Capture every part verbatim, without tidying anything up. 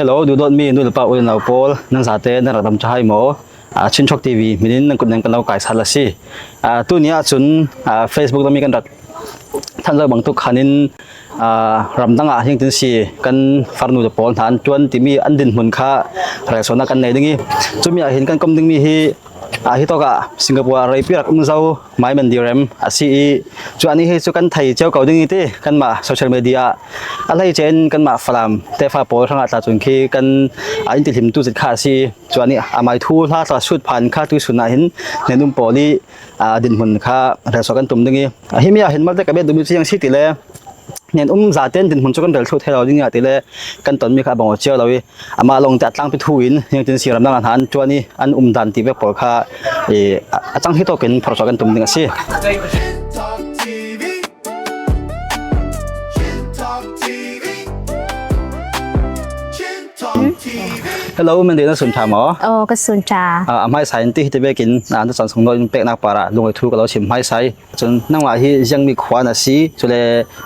Hello, duhdawtmi nu le pa, u le nau pawl, nan zate nan rak dam ṭha hai maw? Ah, Chin Talk T V hminin nan kut nan kan lo kaisal a si. Ah, tuni ahcun, ah, Facebook dangmi kan rak than zo bangtuk khanin, ah, ramdang ah hiangtin si kan farnu te pawl hna an ṭuan timi an dinhmun kha relsuahnak kan nei ding i, cumi ah hin kan kom dingmi hi, ah, hitawk ah Singapore ah reipi rak um zo Mai Mandy Rem a si i, cu anih hi cu kan thei cio ko ding i ti, kanmah social media ah a hleice in kanmah Falam tefa pawl hrangah tla cun khi kan, ah, in tihlimtu zet kha a si i, cu anih amai thu hla tla sut phan kha tuisun ah hin hnen um pawl i, ah, dinhmun kha relsuah kan tum ding i, ah, himi ah hin malte ka bet duhmi cu ziang si ti le, hnen um zate in dinhmun cu kan rel thluh thei lo ding i, ah, ti le kan tonmi kha a bang aw cio lo i, amah lawngte a tlangpi thu in hiangtin si ramdang ah hna an ṭuan i an um dan ti vek pawl kha i, a, a cang hi tawkin phuarsuah kan tum ding a si. Hello, Mandy, na sun ṭha maw? Oh, ka sun ṭha. Ah, a hmaisa in ti hi ti vekin, ah, na caan sung nawl in peknak parah lungawi thu ka lo chim hmaisa i, cun nangmah hi ziangmi khua na si, cule,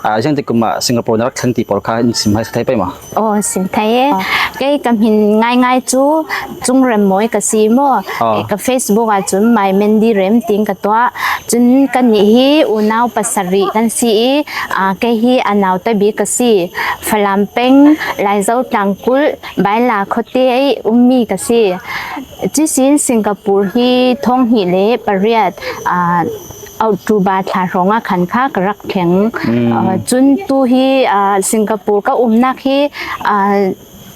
ah, ziangtik kum ah Singapore na rak thlen ti pawl kha in sim hai sa thei pei maw? Oh, sim thei e. Kei ka hmin ngaingai cu Cung Rem Mawi ka si maw? Oh. Eh, ka Facebook ah cun Mai Mandy Rem tiin ka tuah. Cun kannih hi unau pasarih kan si i, ah, kei hi a nau tabik ka si. Falam peng, Laizo tlangkulh, Baila khuate i ummi ka si. Cuihsin Singapore hi thawng hnih le pariat, ah, October thla hrawngah khan kha ka rak thleng. Mm. Ah, cun tu hi, ah, Singapore ka umnak hi, ah,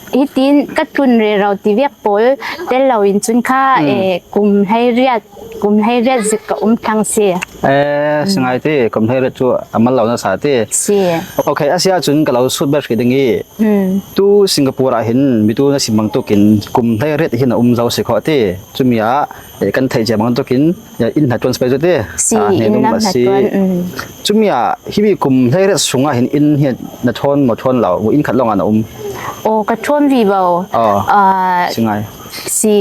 hitin ka tlun rero ti vek pawl tel lo in cun kha, mm, eh, kum hleiriat, kum hleiriat zik ka um thlang si. Eh, si ngai ti, kum hleiriat cu a mal lo na sa ti. Si. Ok, a si ahcun ka lo sut bal hrih ding i, mm, tu Singapore ah hin mitu na si bangtuk in kum hleiriat hi na um zo si kho ti. Cumi ah, eh, kan theih cia bangtuk in, eh, inn hnaṭuan si pei cu ti. Si, ah, hnen inn um lam a si. Hnaṭuan, mm. Cumi ah himi kum hleiriat sungah hin inn hi na ṭhawn maw ṭhawn lo, inn khat lawngah na um? Oh, ka ṭhawn vivo. Oh. Ah, si ngai. Si.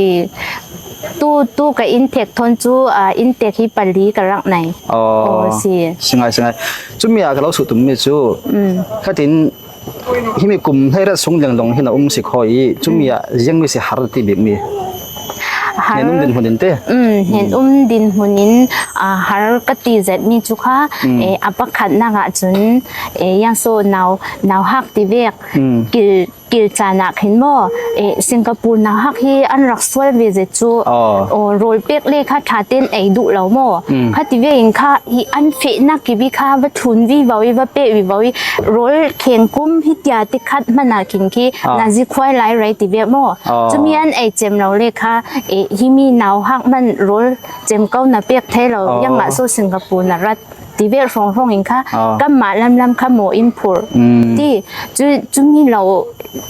Tu, tu ka inntek thawn cu, ah, inntek hi pali ka rak nei. Oh. Oh, si. Si ngai, si ngai. Cumi ah ka lo sut tummi cu, mm, khatin himi kum hleiriat sung lengdong hi na um si kho i, cumi ah ziangmi si har ti bikmi? Har. Hnen um dinhmun in ti? Mm, hnen um dinhmun in, ah, har ka ti zetmi cu kha, mm, eh, a pakhatnak ah cun, eh, ziangso nau, nauhak ti vek, mm, kil, kil caan ah khin maw, eh, Singapore nauhak hi an rak sual ve zet cu, oh, oh, rawl pek le kha ṭha tein ei duh lo maw? Mm. Kha ti ve in kha hi an fehnak kip i kha va thlun vivo i va peh vivo i rawl kheng kum hi tia ti khat hmanh ah khin khi, ah, nazi khuai lai rei ti ve maw? Oh. Cumi an ei cem lo le kha, eh, himi nauhak hmanh rawl cem ko na pek thei lo, oh, ziangah so Singapore na rat ti ve hrawng hrawng in kha, ah, kanmah lamlam kha maw in phurh, mm, ti. Cu, cumi lo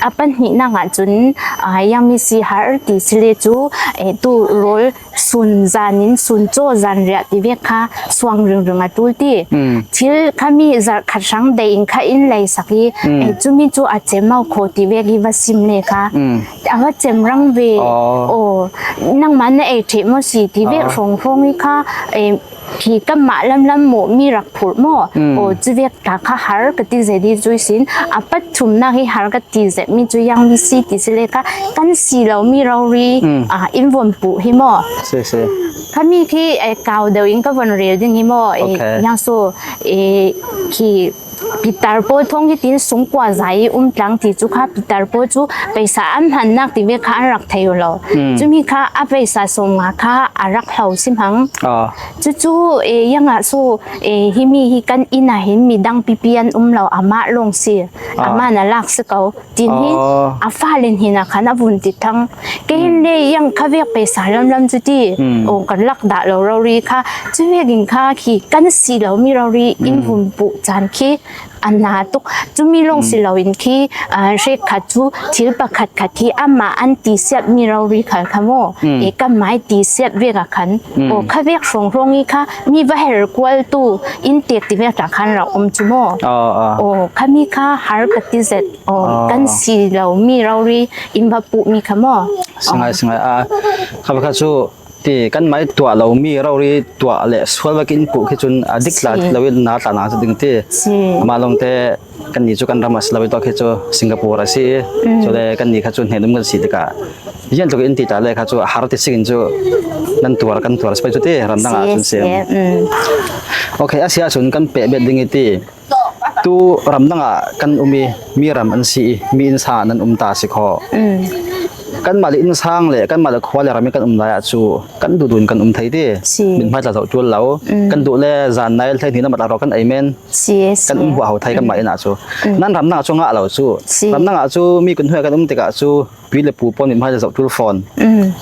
a pahnihnak ah cun, ah, ziangmi si har ti si le cu, eh, tu rawl sun zan in sun caw zan riah ti vek kha suang ringring a ṭul ti. Mm. Thil kha mi zarh khat hrang dei in kha in lei sak i, mm, eh, cumi cu a cem lo kho ti vek i va sim le kha, mm, a va cem rang ve. Oh. Oh, nangmah na ei ṭheh maw si ti vek, oh, hrawng hrawng i kha, eh, khi kanmah lamlam maw mi rak phurh maw? Mm. Oh, cu vek ta kha har ka ti zet i cuihsin a pathumnak hi har ka ti zetmi cu ziangmi si ti si le kha kan si lomi rori, mm, ah, in von puh hi maw? Si, si. Khami khi, eh, kau deuh in ka von rel ding hi maw? Eh, ok. Ziangso, eh, khi pitar pawl thawng hitin sungkua zai um tlang ti cu kha pitar pawl cu paisa an hmannak ti ve kha an rak thei u lo. Mm. Cumi kha a paisa sawm nga kha a rak hlo si hmang. Ah. Cucu, eh, ziangah so, eh, himi hi kan inn ah hin midang pipi an um lo, amah lawng si, ah, amah na lak si ko. Tin hi, oh, a fale hnin ah khan a vun ti thang. Kei hin le ziang kha vek paisa lamlam cu ti, hmm, oh, kan lak dah lo rori kha, cu vekin kha khi kan si lomi rori in, hmm, vun puh caan khi a na tuk. Cumi lawng, hmm, si loin khi, ah, hrekkhat cu thil pakhat khat hi amah an ti siatmi rori khal kha maw? Hmm. Eh, kanmah i ti siat vek ah khan, hmm, oh, kha vek hrawng hrawng i kha mi va her kual tu in tek ti vek ta khan rak um cu maw? Oh, oh. Oh, khami kha har ka ti zet. Oh, ah, kan si lomi rori in va puhmi kha maw? Si ngai, oh, si ngai. Ah, kha pakhat cu Ti kan mai tuah lo mi rori tuah le sual va kin puh khi cun a dik tla lo in na tla na cu ding ti. Ama lawngte kan ni cu kan ram a si lo i tuah khi cu Singapore a si i. Cule kan ni kha cu hnen um kan si tikah zian tluk in ti tla le kha cu a har ti sik in cu nan tuar kan tuar si pei cu ti ram dang ah cun si. Ok, a si ahcun kan peh bet ding i ti. Tu ram dang ah kan um i mi ram an si i mi innsang ah nan um ta si kho. Kanmah le innsang le kanmah le khua le ram i kan um lai ah cu kan duhdun kan um thei ti. Mithmai tla zoh ṭul lo. Kan duh le zan nai hleihnih lam a tla raw kan ei men. Kan um huahho thei kanmah inn ah cu. Nan ram dang ah cu ngah lo cu. Ram dang ah cu mi kun hnuai kan um tikah cu pi le pu pawl mithmai le zoh ṭul fawn.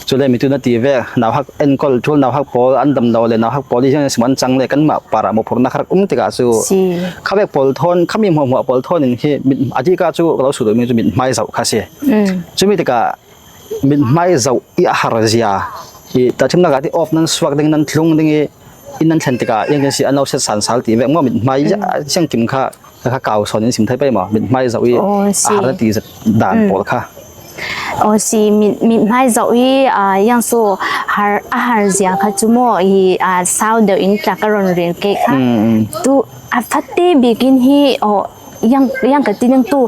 Cule mitu na ti vek, nauhak enkawl ṭul, nauhak pawl an dam lo le nauhak pawl i ziang sim an cang le kanmah parah mawhphurhnak rak um tikah cu khavek pawl thawn, khami hmuahhmuah pawl thawn in hi mit, a dika cu ka lo sut mi cu mithmai zoh kha si. Cumi tikah mithmai zoh i a har zia i tahṭhimnak ah ti off nan suak ding, nan thlung ding i in nan thlen tikah iang kan si an lo set san sal ti vek maw? Mithmai ziang kim kha ka kha kau sawn in sim thei pei maw? Mithmai zoh i a har na ti zat dan pawl kha. Aw si, mit, mithmai zoh i, aa, yang so har, a har zia kha cu maw i, aa, sau deuh in tla ka ron rel ke kha. Tu a fate bikin hi, aw, yang, yang ka ti ding tu,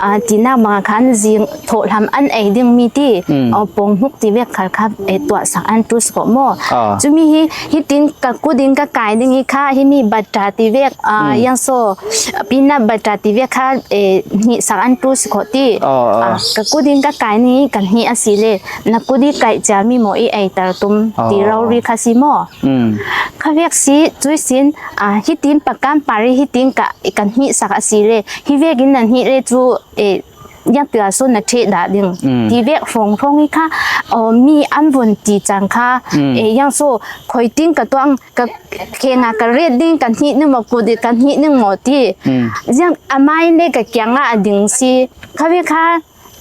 aa, tinak bang khan zing thawh hlam an ei ding mi ti, aw, pawng hmuk ti vek khal kha, e, tuahsak an tu si ko maw? Cumi hi, hitin ka kut in ka kai ding i kha, hi mi batra ti vek, aa, yang so, peanut butter ti vek kha, eh, hnihsak an tu si khawh ti. Ah, ka kut in ka kai ni kan hnih a si le, na kut i kaih ciami maw i ei tar tum ti rori kha si maw? Kha vek si, cui sin, ah, hitin pakan pari hitin ka, kan hnihsak a si le, hi vekin na hnih le cu, eh, yang tia so na ṭheh dah ding. Ti vek hrawng hrawng i kha, oh, mi an von ti cang kha, eh, yang so khoi tin ka tuang, ka kheng ah ka ret ding, ka hnih ning maw, kut i ka hnih ning maw ti. Ziang a mai le ka kiang ah a ding si. Kha ve kha,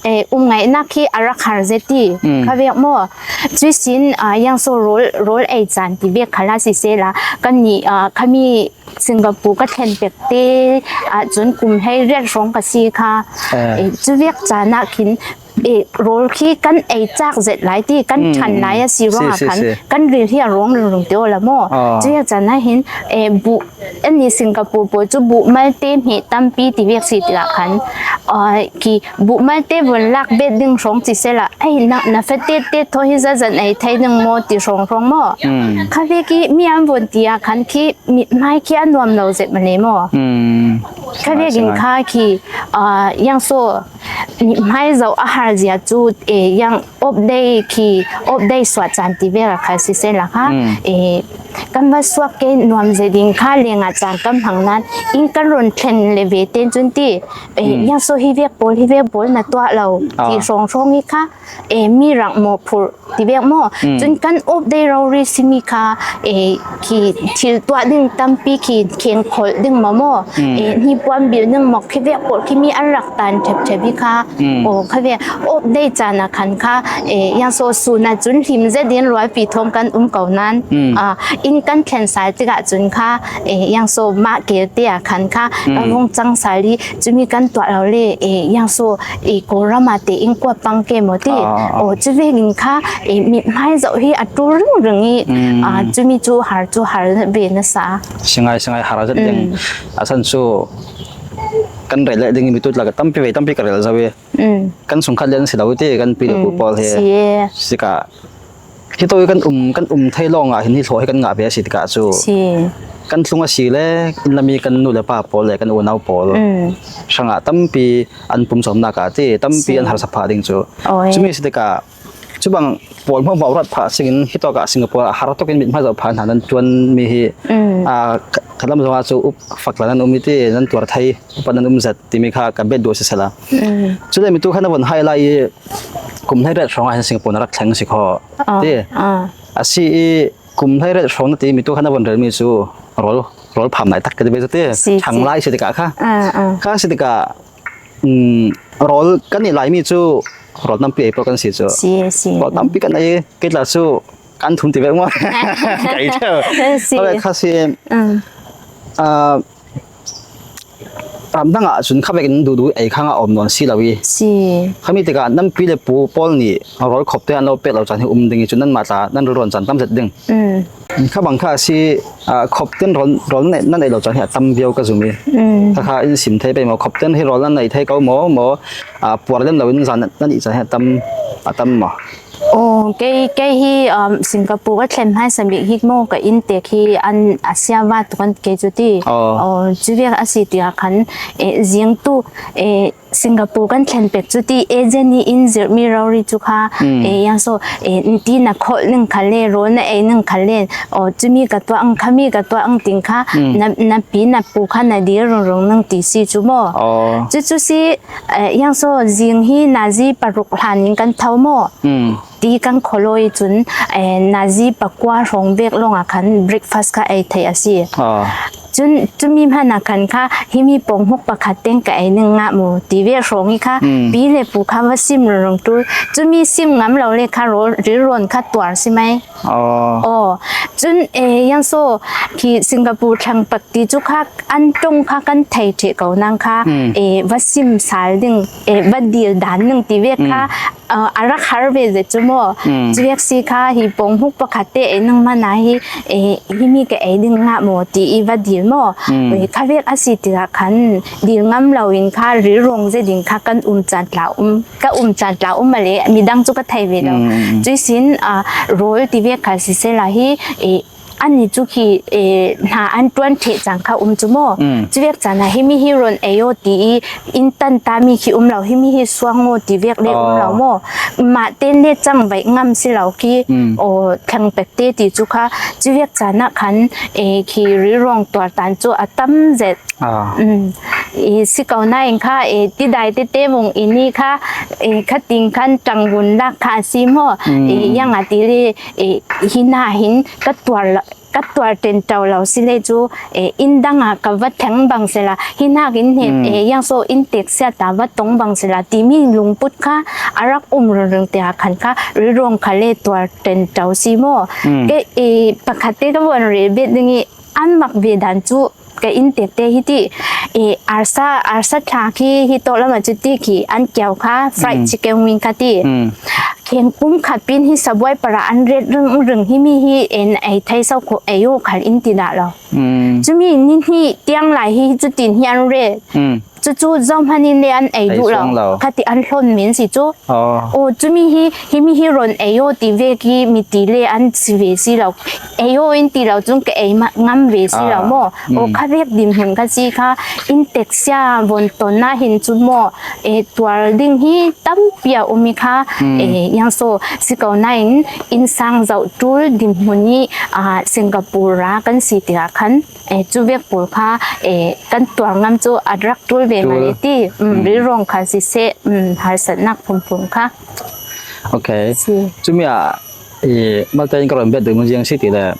eh, um ngaihnak khi a rak har zet ti. Kha vek maw? Cui sin, ah, yang so rawl, rawl ei caan ti vek kha la si sela, kan nih, ah, khami Singapore ka thlen pek te, ah, cun kum hlei riat hrawng ka si kha. Eh, cu vek caan ah khin, eh, rawl khi kan ei cak zet lai ti, kan ṭhan lai a si ruangah khan, kan ril hi a rawng ringring te aw la maw? Cuih a caan ah hin, eh, buh, anni Singapore pawl cu buh malte hmeh tampi ti vek si tikah khan, ah, khi buh malte von lak bet ding hrawng ti sela, ei, na, na fate te thaw hi zazan ei thei ding maw ti hrawng hrawng maw? Kha vek i mi an von ti ah khan khi mithmai khi a nuam lo zet ma le maw? Kha vek in kha khi, ah, yang so, mithmai zoh a har zia cu, eh, yang op day khi, op day suah caan ti vek a kha si sela kha, eh, kan va suak ke nuam zet in kha leng ah caan kan hmang nan, in kan run thlen le ve ten cun ti, eh, yang so hi vek pawl, hi vek pawl na tuah lo ti hrawng hrawng i kha, eh, mi rak mawhphurh ti vek maw? Cun kan up dei rori simi kha, eh, khi thil tuah ding tampi khi kheng kholh ding maw maw? Eh, hnipuan bil ding maw? Khi vek pawl khi mi an rak tan ṭhep ṭhep i kha. Oh, kha ve, up dei caan a khan kha, eh, yang so sun a cun hlim zet in rualpi thawng kan um ko nan, ah, in kan thlen sal tikah cun kha, eh, yang so mah kel te a khan kha, kan vung cang sal i cumi kan tuah lo le, eh, yang so i Kawlram ah te in kua pang ke maw ti. Ah, ah, ah. Oh, cu vekin kha, eh, mithmai zoh hi a ṭul ringring i, ah, cumi cu har cu har ve na sa. Singai, singai har zet ding. A san cu kan rel leh ding i mi tu tla ka tampi ve, tampi ka rel zo i. Kan sungkhat lian si lo ti, kan pi le pu pawl he. Si e. Si ka. Hi to i kan um, kan um thei lawng ah hin hi thlaw hi kan ngah ve a si tikah cu. Si. Kan tlung a si le, in lami kan nu le pa pawl le kan unau pawl. Hrangah tampi an pum sawmnak ah ti, tampi an harsa phah ding cu. Oi. Cumi si tikah, cubang pawl hmuahhmuah rat phah singin, hi tawk ah Singapore ah har tuk in mithmai zoh phah hna nan ṭuan mi hi, ah, kha-, khalam zong ah cu up fakla nan um i ti, nan tuar thei, upat nan um zat timi kha ka bet duh sisela. Cule mi tu kha na von hai lai i, kum hleiriat hrawng ah hin Singapore na rak thleng si kho ti. A si i, kum hleiriat hrawng na ti mi tu kha na von rel mi cu rawl, rawl pham lai tak ka ti ve cu ti. Si, ṭhang lai si tikah kha. Kha si tikah, um, rawl kan i lai mi cu rawl tampi ei pawl kan si cu. Si, si. Rawl tampi kan ei, kei tla cu kan thum ti ve maw? Ka ei ṭheu. Si. Kha si. Ah, Ram dangah cun kha vekin duhduh ei khangah a om nawn si lo i, si. Khami tikah nan pi le pu pawl nih rawl khopte an lo pek lo caan hi um ding i, cun nanmah tla nan rilrawn caan tam zet ding. Mm. Kha bang kha a si, aa, khopten rawl, rawl nan, nan ei lo caan hi a tam viau ka zum i. Mm. Kha kha in sim thei pei maw? Khopten hi rawl nan ei thei ko maw? Maw, aa, puar lem loin zan nan, nan ih caan hi a tam, a tam maw? Aw, kei, kei hi, um, Singapore ka thlen hmaisa bik hi maw, ka inntek hi an a siava tuk an kei cu ti. Aw. Aw, cu viak a si tikah khan, eh, zingtu, eh, Singapore kan thlen pek cu ti, agent i in zirhmi rori cu kha, mm, eh, yang so, eh, nti na kholh ning khal le, rawl na ei ning khal le, aw, cumi ka tuah ang, khami ka tuah ang ting kha, mm, na, na pi na pu kha na dir rungrung ning ti si cu maw? Aw. Cucu si, eh, yang so, zing hi nazi paruk hlan in kan tho maw? Mm. Ti kan khawlawi cun, eh, nazi pakua hrawng vek lawngah khan breakfast kha ei theih a si. Ah. Cun cumi hmanah khan kha himi ponghmuk pakhat teng ka ei ning ngah mu ti ve hrawng i kha, mm, pi le pu kha va sim rurung tul. Cumi sim ngam lo le kha rawl, rilrawn kha tuar si mai. Oh. Aw. Cun, eh, yang so, khi Singapore thlang pak ti cu kha an ṭong kha kan thei ṭheh ko nang kha, mm, eh, va sim sal ding, eh, va dil dan ning ti ve kha, mm, a, a rak har ve zet cu maw? Mm. Cu vek si kha hi ponghmuk pakhat te ei nangmah na hi, eh, himi ka ei ding ngah maw ti i va dil maw? Mm. Eh, kha vek a si tikah khan dil ngam lo in kha rilrawng zet in kha kan um caan tla um, ka um caan tla um mah le midang cu ka thei ve lo. Mm, mm, mm. Cuih sin, a, rawl ti vek kha siseh la hi, eh, Annih cu khi, eh, hna an ṭuan ṭheh cang kha um cu maw? Mm. Cu vek caan ah himi hi rawn ei aw ti i in tan ta mi khi um lo, himi hi suang aw ti vek le um lo, aw, maw? Mah ten le cang vaih ngam si lo khi, mm, aw, thleng pek te ti cu kha cu vek caan ah khan, eh, khi rilrawng tuar tan cu a tam zet. Ah. Um, i si ko nain kha, eh, tidai tete vung i ni kha, eh, kha ting khan ṭang vun lak kha a si maw? Mm. Eh, yang a ti le, eh, hi hna hin ka tuar lo, ka tuar ṭenṭo lo si le cu, eh, inn dang ah ka va thleng bang sila, hi hnak in he, mm, eh, yang so in teksia ta va tong bang sila timi lungput kha a rak um ringring te ah khan kha rilrawng kha le tuar ṭenṭo si maw? Mm. Ke, eh, pakhat te ka von rel bet ding i an mak ve dan cu ka in tekte hi ti, eh, arsa, arsa thla khi hi tawh lam ah cu ti khi an kiau kha, fried, mm, chicken wing kha ti. Mm. Kheng pum khat pin hi sabuai para an ret ring ring himi hi en ei thei so khawh ei aw khal in ti dah lo. Mm. Cumi ni hnih tiang lai hi cutin hi an ret. Mm. Cucu zohman in le an ei, ei duh lo, suang lo. Kha ti an hlawn men si cu. Oh. Oh, cumi hi, himi hi rawn ei aw ti ve khi mi ti le an si ve si lo. Ei aw in ti lo cun ka ei ma-, ngam ve si lo, ah, maw? Oh, mm, kha vek dinhmun kha si kha in teksia von ton ah hin cu maw? Eh, tuar ding hi tampi a um i kha, mm, eh, yang so si ko nain innsang zoh ṭul dinhmun i, ah, Singapore ra kan si tikah khan, eh, cu vek pawl kha, eh, kan tuar ngam cu a rak ṭul ve mah le ti, um, mm, rilrawng kha siseh, um, harsatnak phunphun kha. Ok. Si. Cumi ah, i, malte in ka rawn bet duh mun ziang si ti le,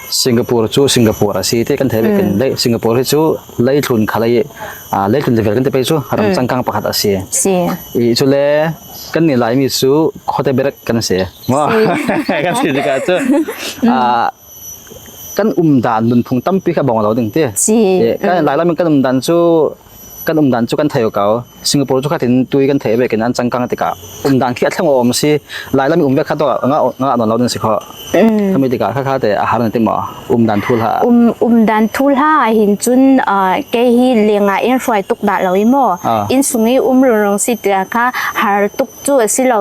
Singapore cu Singapore a si ti kan thei vekin, mm, lei, Singapore hi cu leitlun kha lei, ah, leitlun level kan ti pei cu ram, mm, changkang pakhat a si. Si. I, cule kan ni Laimi cu khuate berek kan si. Maw? Si. Kan si tikah cu, mm, ah, kan umdan nunphung tampi kha bawng lo ding ti. Si. Eh, kan, mm, Lailam in kan umdan cu, kan umdan cu kan thei ko. Singapore cu khatin tui kan thei vekin an changkang tikah umdan khi a thleng awm si. Lailam i um vek kha tawh ngah, ngah nawn lo ding si kho. Mm. Khami tikah kha kha te a har na ti maw? Umdan thuhla. Um, umdan thuhla ah hin cun, ah, kei hi lengah in hruai tuk dah lo i maw? Ah. Inn sung i um rurung si tikah kha har tuk cu a si lo.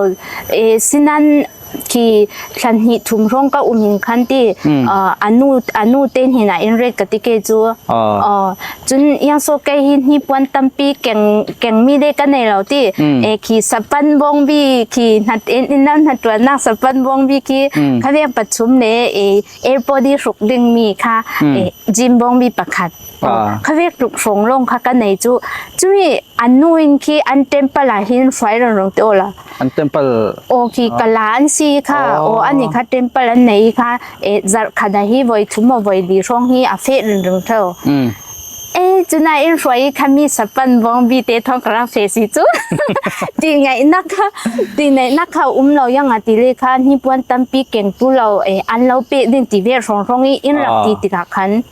Eh, sinan khi thlan hnih thum hrawng ka um in khan ti, mm, ah, a nu, a nu te hnin ah in ret ka ti ke cu. Ah. Ah, cun yang so kei hi hnipuan tampi keng, kengmi le ka nei lo ti. Mm. Eh, khi sapan bawngbi khi hnat, in, in nan hnatuannak sapan bawngbi khi, mm, kha vek pathum le, eh, airport i hruk dingmi kha, mm, eh, gym bawngbi pakhat. Ah. Kha vek tluk hrawng lawng kha ka nei cu. Cumi a nu in khi an temple ah hin hruai ringring te awla. An temple? Aw, khi, ah, kala an si kha. Oh. Aw, an i kha temple an nei kha. Eh, zarh khat ah hi voi thum aw voi li hrawng hi a feh ringring tho. Mm. Eh, cunah in hruai i kha mi sapan bawngbi te thawng ka rak feh si cu. Ti ngaihnak kha, ti ngaihnak kha um lo yang a ti le kha hnipuan tampi keng tu lo, eh, an lo peh ding ti ve hrawng hrawng i in rak ti, ah, tikah khan.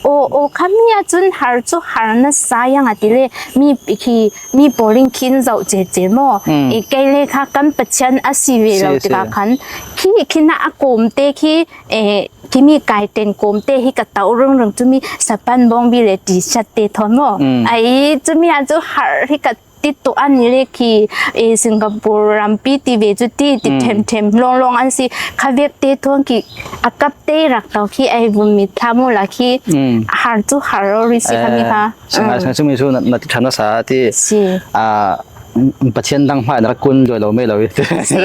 O, o, khami a chun har chu har nasa yang a ti le, mi khi, mi pawlin khin zoh cece maw? Mm. I kei le kha kan Pathian a si ve lo si, tika si. Khan, khi, khi na a kawmte khi, e, khi mi kaiten kawmte hi ka tau rung rung chu mi sapan bawngbi le ti sat te thawn maw? Mm. Ai, chu mi a chu har hi ka ti tu an ni le khi, e, Singapore rampi ti ve chu ti, ti mm. Them them long long an si. Kha vek te thawn khi a kap te rak tau khi ai vun mi tha mu la khi mm. Har chu har lo ri si kha mi kha. Sanga, mm. Sanga chu mi chu na, na ti tha nasa ti. Si. A, Pathian dang hmai na ra kun doi lo mai lo. Si.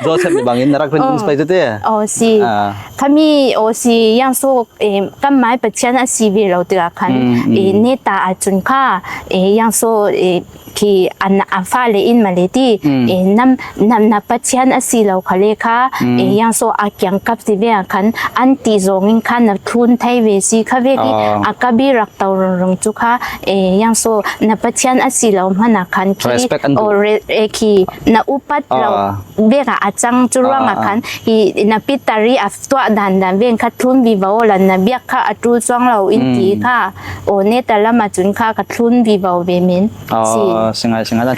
Joseph bangin na ra kun oh. Spai chu ti. Oh, si. A. Khami, oh, si, yang so, e, kan mai Pathian a si ve lo tika khan, mm, mm. E, neta a chun kha, e, yang so, e, khi an a fa le in ma le ti, mm. E, nam, nam na Pathian a si lo kha le kha, mm. E, yang so a kiang kap ti ve a khan, an ti zongin kha na thlun thei ve si kha ve ki, oh. A ka bi rak tau rung rung chu kha, e, yang so na Pathian a si lo hmana khan khi, respect an du. O re, e, khi na upat lo. Oh. Vek a a chang chu ruang a khan hi na pitari a tuah dan dan ven kha thlun vivo la na biak kha a tul chuang lo in ti kha o neta lam a chun kha ka thlun vivo ve min si. Singai singai dan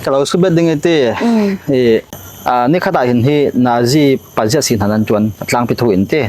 ka lo su bet ding e ti. I a ni khat a hin hi nazi pazia si hna nan chuan a tlangpi thu in ti.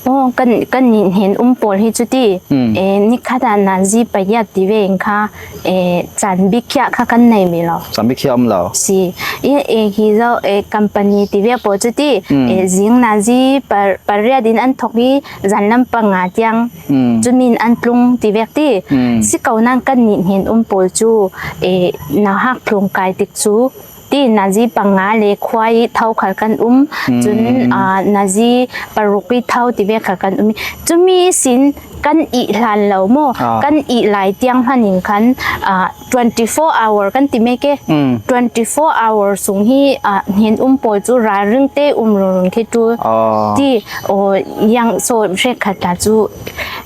Aw, kan, kan nih hnen um pawl hi cu ti, mm. Eh, nikhat ah nazi pariat ti ve in kha, eh, caan bik khiah kha kan nei mi lo. Caan bik khiah um lo. Si. I, eh, hi zo, eh, company ti ve pawl cu ti, mm. Eh, zing nazi par-, pariat in an thok i zanlam panga tiang mm. Cumin an tlung ti vek ti. Mm. Si ko nan kan nih hnen um pawl cu, eh, nauhak thlung kai tik cu, ti nazi panga le khua i tho khal kan um. Mm. Cun, ah, nazi paruk i tho ti ve khal kan um. Cumi sin kan ih hlan lo maw? Ah. Kan ih lai tiang hman in khan, ah, twenty four hour kan ti mai ke. Mm. Twenty four hour sung hi, ah, hnen um pawl cu ralring te um rungrung khi ṭul. Ah. Ti, aw, yang so hrekkhat ta cu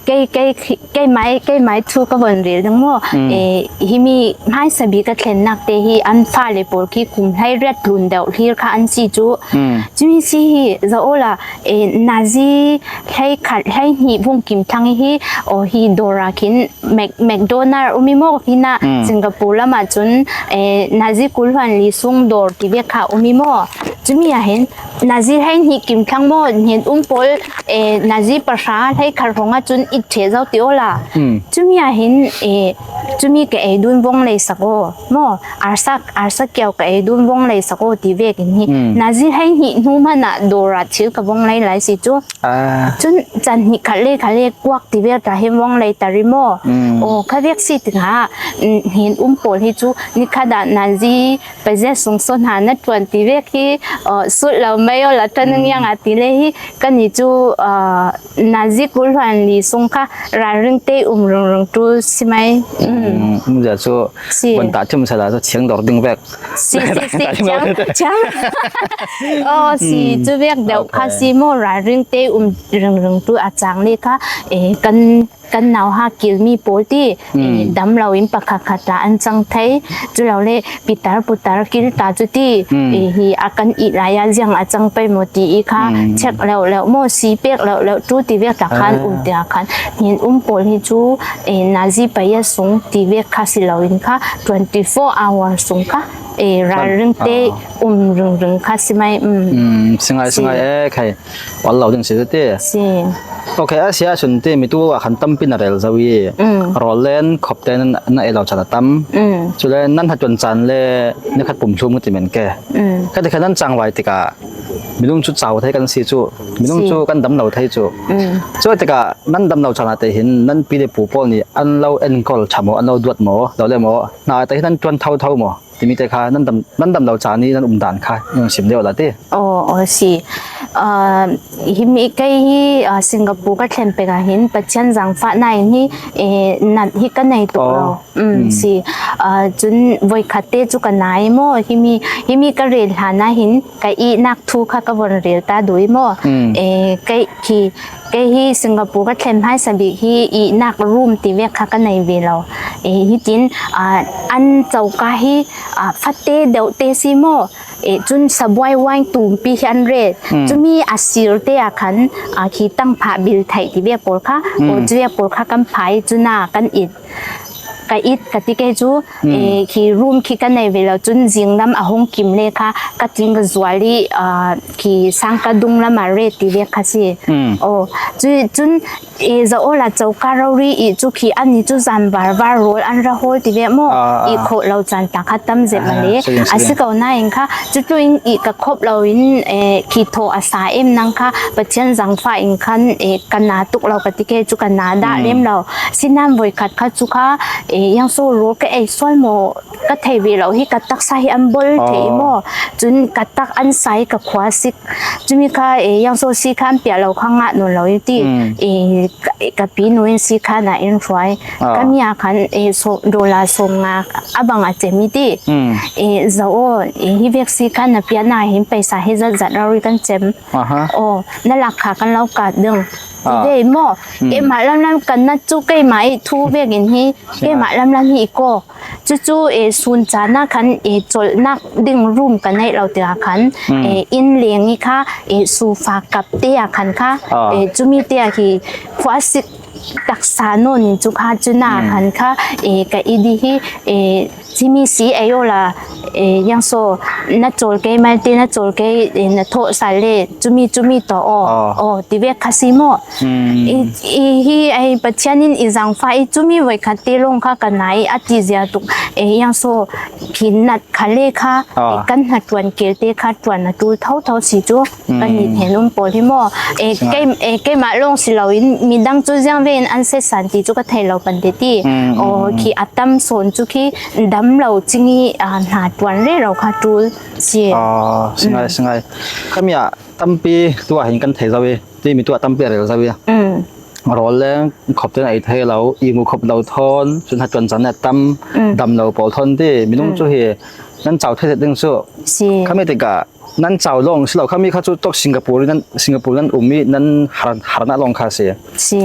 kei, kei, Keimai, keimai thu ka von rel ding maw? Mm. Eh, himi hmaisa bik a thlennak te hi an fale pawl khi kum hleiriat tlun deuh hlir kha an si cu. Mm. Cumi si hi zoh awla, eh, nazi hleikhat, hleihnih vung kim thlang hi, aw, hi dawr ah khin Mac-, McDonald um i maw? Hinah mm. Singapore lam ah cun, eh, nazi kul hluan li sung dawr ti ve kha um i maw? Cumi ah hin nazi hleihnih kim thlang maw? Hnen um pawl, eh, nazi pahra hleikhat hrawng ah cun it ṭheh zo ti awla. Mm. Cumi ah hin, eh, cumi ka ei dun vong lei sak aw. Maw, arsak, arsak kiau ka ei dun vong lei sak aw ti vekin hi. Mm. Nazi hleihnih hnu hmanah dawr ah thil ka vong lei lai si cu. Ah. Cun caan hnih khat le khat le kuak ti vek ta hin vong lei ta ri maw? Mm. Aw, kha vek si tikah, mm, hnen um pawl hi cu nikhat ah nazi pazia sung sawn hna na ṭuan ti vek hi, aw, sut lo mai aw la ṭan mm. Yang a ti le hi kan i cu, ah, nazi kul hluan li sung kha ralring te um rungrung ṭul si mai. Mm. Mm, um zia cu si. Ban ta chim sa la cu thiang dor ding vek. Si, si, si, thiang, thiang. Aw, si, mm. Cu vek deuh kha okay. Si maw ralring te um rungrung ṭul a cang le kha, eh, kan kan nauhak kilmi pawl ti, mm. Eh, dam lo in pakhat khat tla an cang thei. Cu lo le pitar putar kil ta cu ti, mm. Eh, hi a kan ih lai ah ziang a cang pei maw ti i kha, mm. Check lo lo maw si pek lo lo tu ti vek ta khan ah. Um ti a khan hnen um pawl hi cu, eh, nazi pariat sung ti vek kha si lo in kha twenty four hour sung kha, eh, ralring te ah. Um ringring kha si mai. Mm. Mm, singai, si. Singai, eh, khai. Ol lo ding si ti. Si. Ok, a si a sun ti mi tu a khan tampi na rel zo i. Mm. Rawl len khop te nan na ei lo chan a tam. Mm. Cu le nan hatuan chan le ni khat pum thlum ti men ke. Mm. Ka ti khan nan cang vai tikah minung cu cau thei kan si cu. Minung si. Cu kan dam lo thei cu. Mm. Cu tikah nan dam lo chan a te hin nan pi le pu pawl nih an lo enkol ṭha maw, an lo duat maw, lo le maw? Hna te hin nan ṭuan tho tho maw? Timi te kha nan dam, nan dam lo caan i nan um dan kha i sim deuh la ti. Aw, aw, si. Ah, himi kei hi, ah, Singapore ka thlen pek ah hin Pathian zaangfahnak in hi, eh, nat hi ka nei tuk lo. Aw. Mm, mm. Si. Ah, cun voikhat te cu ka nai maw? Himi, himi ka rel hlan ah hin ka ihnak thu kha ka von rel ta dui maw? Mm. Eh, kei khi Kei hi Singapore ka thlen hmaisa bik hi ihnak room ti vek kha ka nei ve lo. Eh, hitin, ah, an coka hi, ah, fate deuh te si maw? eh, cun sabuai wine tumpi hi an ret. Cumi a sir te ah khan, ah, khi tangphah bil theih ti vek pawl kha, aw, cu vek pawl kha kan phai, cun ah kan it, ka it ka ti ke cu, eh, khi room khi ka nei ve lo, cun zinglam a hung kim le kha ka tling ka zual i, ah, khi sang ka dunglam ah ret ti vek kha si. Aw, cu, cun, eh, za awla coka rori i cu khi an i cu zan var var rawl an ra hawl ti vek maw? Ah, i ah. Khawh lo caan ta kha tam zet ma le. Ah, si, si. A si ko nain kha, cutu in i ka khop lo in, eh, khi thaw a sa em nang kha, Pathian zangfah in khan, eh, ka na tuk lo ka ti ke cu ka na dah lem lo. Sinan voikhat kha cu kha, eh, yang so rawl ka ei sual maw? Ka thei ve lo hi, ka taksa hi an bol thei i maw? Cun ka tak an sa i ka khua sik. Cumi kha, eh, yang so si kha an piah lo kha ngah nawn lo i ti. Eh, ka, ka pi nu in si kha na in hruai. Ka mi ah khan, eh, so, dollar sawm nga a bang a cem i ti. Eh, za aw, eh, hi vek si kha na piah na hin paisa hi zat zat rori kan cem. Aw, na lak kha kan lo kat ding. Ti ve maw? Keimah lamlam kan nat cu keimah i thu vek in hi. Keimah lamlam hi i kawk. Cucu, eh, sun caan ah khan, eh, colhnak ding room ka neih lo tikah khan, eh, inn leng i kha, eh, sufa kap te ah khan kha, eh, cumi te ah hi khua sik taksa nawn in cu kha cun ah khan kha, eh, ka i di hi, eh, cimi si ei awla, eh, yang so na cawl kei malte na cawl kei, eh, na thawh sal le cumi, cumi tawh aw, aw, ti vek kha si maw? I, i hi ai Pathian in i zangfah i cumi voikhat te lawng kha ka nai a ti zia tuk. Eh, yang so khi nat kha le kha, eh, kan hna ṭuan kel te kha ṭuan a ṭul thotho si cu kan i hnen um pawl hi maw? Eh, kei, eh, keimah lawng si loin midang cu ziang ve in an setsan ti cu ka thei lo pante ti. Aw, khi a tam sawn cu khi dam lo cing i, ah, hna ṭuan rero kha ṭul si. Aw, si ngai, si ngai. Khami ah tampi tuah hin kan thei zo i, timi tuah tampi a rel zo i. Rawl le khop tein a i thei lo, i mu khop lo thawn, cun hna ṭuan caan a tam, dam lo pawl thawn ti, minung cu hi nan cau thei zet ding cu. Si. Khami tikah nan cau lawng si lo, khami kha cu tok Singapore i nan, Singapore nan um i nan har, harnak lawng kha si. Si.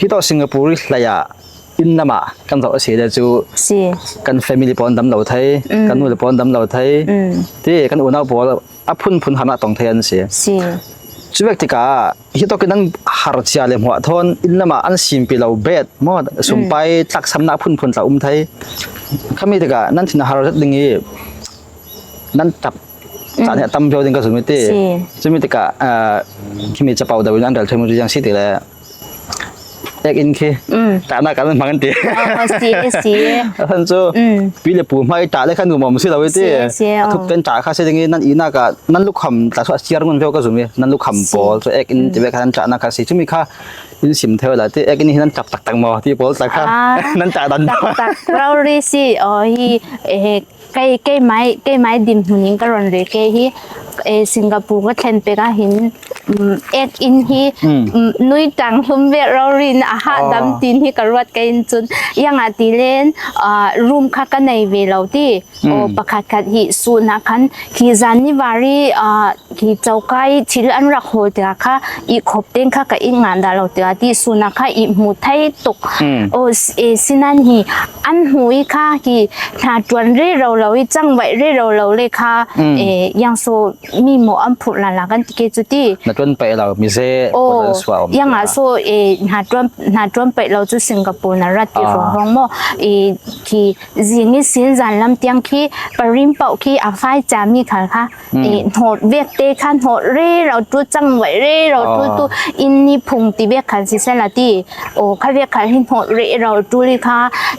Hi tok Singapore i hlei ah inn lam ah kan zoh a si le cu si. Kan family pawl an dam lo thei, kan nu le pawl an dam lo thei, ti kan unau pawl a phunphun harnak tong thei an si. Si. Cu vek tikah hi tok in nan har cia le hmuah thawn inn lam ah an simpi lo bet maw, sumpai tlaksamnak phunphun tla um thei. Khami tikah nan thin har zet ding i nan ṭap caan hi a tam cio ding ka zum i ti. Si. Cumi tikah, ah, khimi capo deuh in an rel thei mu cu ziang si ti le ek in khi ṭahnak kan hmang an ti. Oh, si, si. A hran cu pi le pu hmai ṭah le khan nuam si lo i ti. Si, si, a thup ten ṭah kha si ding i nan ihnak ah nan lukham tla suah siar ngun cio ka zum i nan lukham pawl cu ek in ti ve kha nan ṭahnak kha si. Cumi kha in sim theu la ti ek in hi nan ṭap taktak maw ti pawl tla kha nan ṭah dan taktak rori si. Oh, hi, eh, Kei, keimai, keimai dinhmun in ka rawn rel ke hi, eh, Singapore ka thlen pek ah hin, mm, ek in hi, mm, nui tang hlum ve rori in a hah dam tin hi ka ruat ka in cun, iang ah ti len, ah, room kha ka nei ve lo ti. Aw, pakhat khat hi sun ah khan khi zan ni vari, ah, Khi coka i thil an rak hawl tikah kha i khop tein kha ka i ngan dah lo tikah ti sun ah kha i hmu thei tuk. Aw, s-, e, sinan hi an hmu i kha khi hna ṭuan rero lo i cangvaih rero lo le kha, e, yang so mi maw an phurh lala kan ti ke cu ti. Na ṭuan paih lo, mi ze, aw, pawl an suah um yang ah tikah so, e, hna ṭuan, hna ṭuan paih lo cu Singapore na rat ti hrawng hrawng maw? E, khi zing i sin zan lam tiang khi parim pauh khi a fai ca mi khal kha. Eh, hnawt vek te kha hnawt rero ṭul, cangvaih rero ṭul tu inn ni phung ti vek khan sisela ti. Aw, kha vek khal hi hnawt rero ṭul i kha,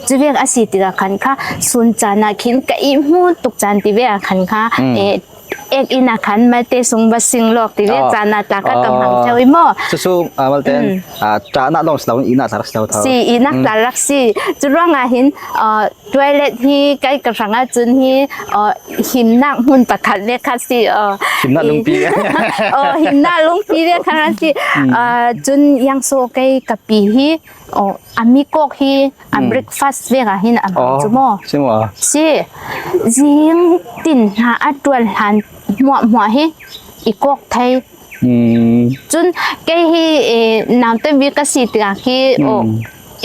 cu vek a si tikah khan kha sun caan ah khin ka i hmu tuk caan ti vek ah khan kha, eh, ek inn ah khan malte sung va sing lawk ti vek caan ah tla kha ka hmang cio i maw? Cu cu, ah, malte, ah, ṭahnak lawng si lo, ihnak tla rak si lo tho. Si, ihnak tla rak si. Cu ruangah hin, ah, Toilet hi kai ka hrang ahcun hi, aw, himnak hmun pakhat vek kha si, aw. Himnak lungpi. Aw, himnak lungpi vek kha si. Aw, cun yang so kei ka pi hi, aw, a mi kawk hi, a breakfast vek ah hin a hmang cu maw? Si maw? Si. Zing tin hna a ṭuan hlan hmuahhmuah hi i kawk thei. Cun kei hi, eh, naute bik ka si tikah khi, aw,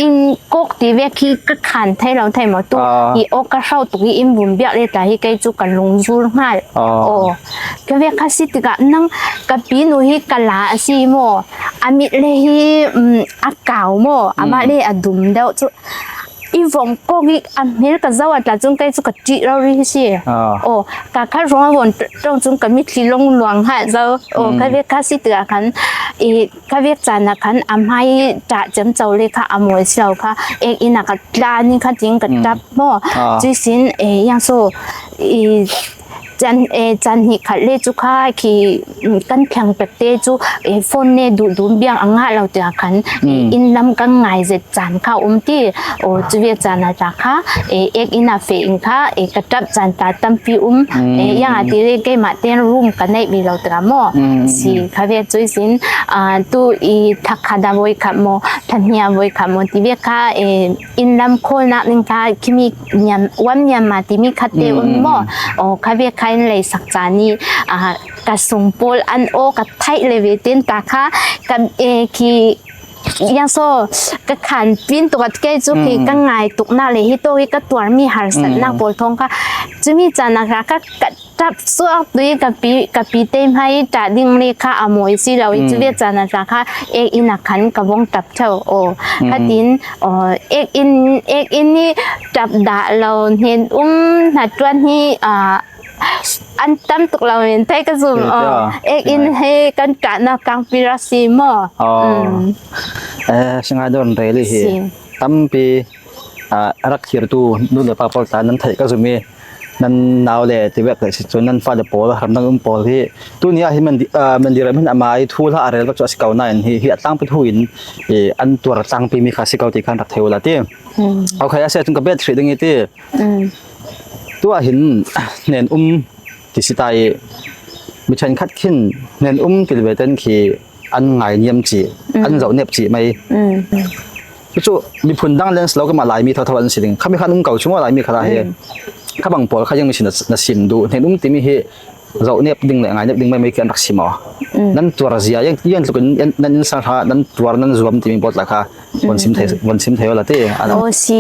in kawk ti vek hi ka khan thei lo thei maw tu. Ah. Hi awk ka hrauh tuk hi in vun biak le ta hi kei cu ka lungzul hngal. Ah. Aw, ka vek kha si tikah nang ka pinu hi ka la a si maw? A mit le hi, um, a kau maw? Amah le a dum deuh cu i vong kawk i a hmel ka zoh a tla cun kei cu ka ṭih rori hi si. Ah. Aw, ka kha ruang a vong ṭong cun ka mitthli long luang hngal zo. Aw, ka vek kha si tikah khan i ka vek caan ah khan a hmai ṭah ciamco le kha a mawi si lo kha, ek inn ah ka tla ni kha tiin ka ṭap maw? Ah. Cuihsin, eh, yang so, i can, eh, can hnih khat le cu kha khi, mm, kan thleng pek te cu, eh, phone ne duh dum biang a ngah lo tiah khan, eh, inn lam kan ngai zet caan kha um ti. Aw, cu vek caan ah ta kha, eh, ek inn ah feh in kha, eh, ka ṭap caan ta tampi um. Eh, yang ah ti le keimah ten room ka neih mi lo tiah maw? Si kha vek cuihsin, ah, tu i thakhat ah voi khat maw, thahnih ah voi khat maw, ti vek kha, eh, inn lam khawlnak ning kha, khimi niam, wan niam ma timi khat te um maw? Aw, kha vek kha in lei sak caan i, ah, ka sung pawl an aw ka thaih le ve ten ta kha, ka, eh, khi, yang so, ka khan pin tuk at kei cu khi ka ngai tuknak le hi to hi ka tuar mi harsatnak pawl thawng kha, cumi caan ah kha ka, ka ṭap suak tu i ka pi, ka pi te hmai ṭah ding le kha a mawi si lo i cu vek caan ah ta kha ek inn ah khan ka vong ṭap ṭheu. Aw, kha tin, aw, ek inn, ek inn i ṭap dah lo hnen um hnaṭuan hi, ah, an tam tuk lo men thei ka zum. Aw, ek inn he kan ṭahnak kangpi rak si maw? Aw. Eh, si ngai dawn rel i hi. Si. Tampi, ah, rak thirtu nu le pa pawl tla nan theih ka zum i nan nau le ti vek le si cun nan fale pawl, ramdang um pawl hi tuni ah hi Mandi, ah, Mandi ram hin amai thu hla a rel vek cu a si ko nain hi, hi a tlangpi thu in, eh, an tuar tlangpi mi kha si ko ti khan rak thei ula ti. Okay, a si ahcun ka bet hrih ding i ti. Tu ah hin hnen um ti si ta i mi ṭhenkhat khin hnen um ti ve ten khi an ngainiam cih, an zoh nep cih mai. Cucu miphun dang leng si lo, keimah Laimi thotho an si ding. Khami khan um ko cu maw, Laimi khalah hi. Kha bang pawl kha ziang mi si na, na sim duh? Hnen um timi hi zoh nep ding le ngai nep ding mai mai khi an rak si maw? Nan tuar zia, yang, yang tlukin nan innsang hra, nan tuar, nan zuam timi pawl tla kha von sim thei, von sim thei awla ti. Aw, si.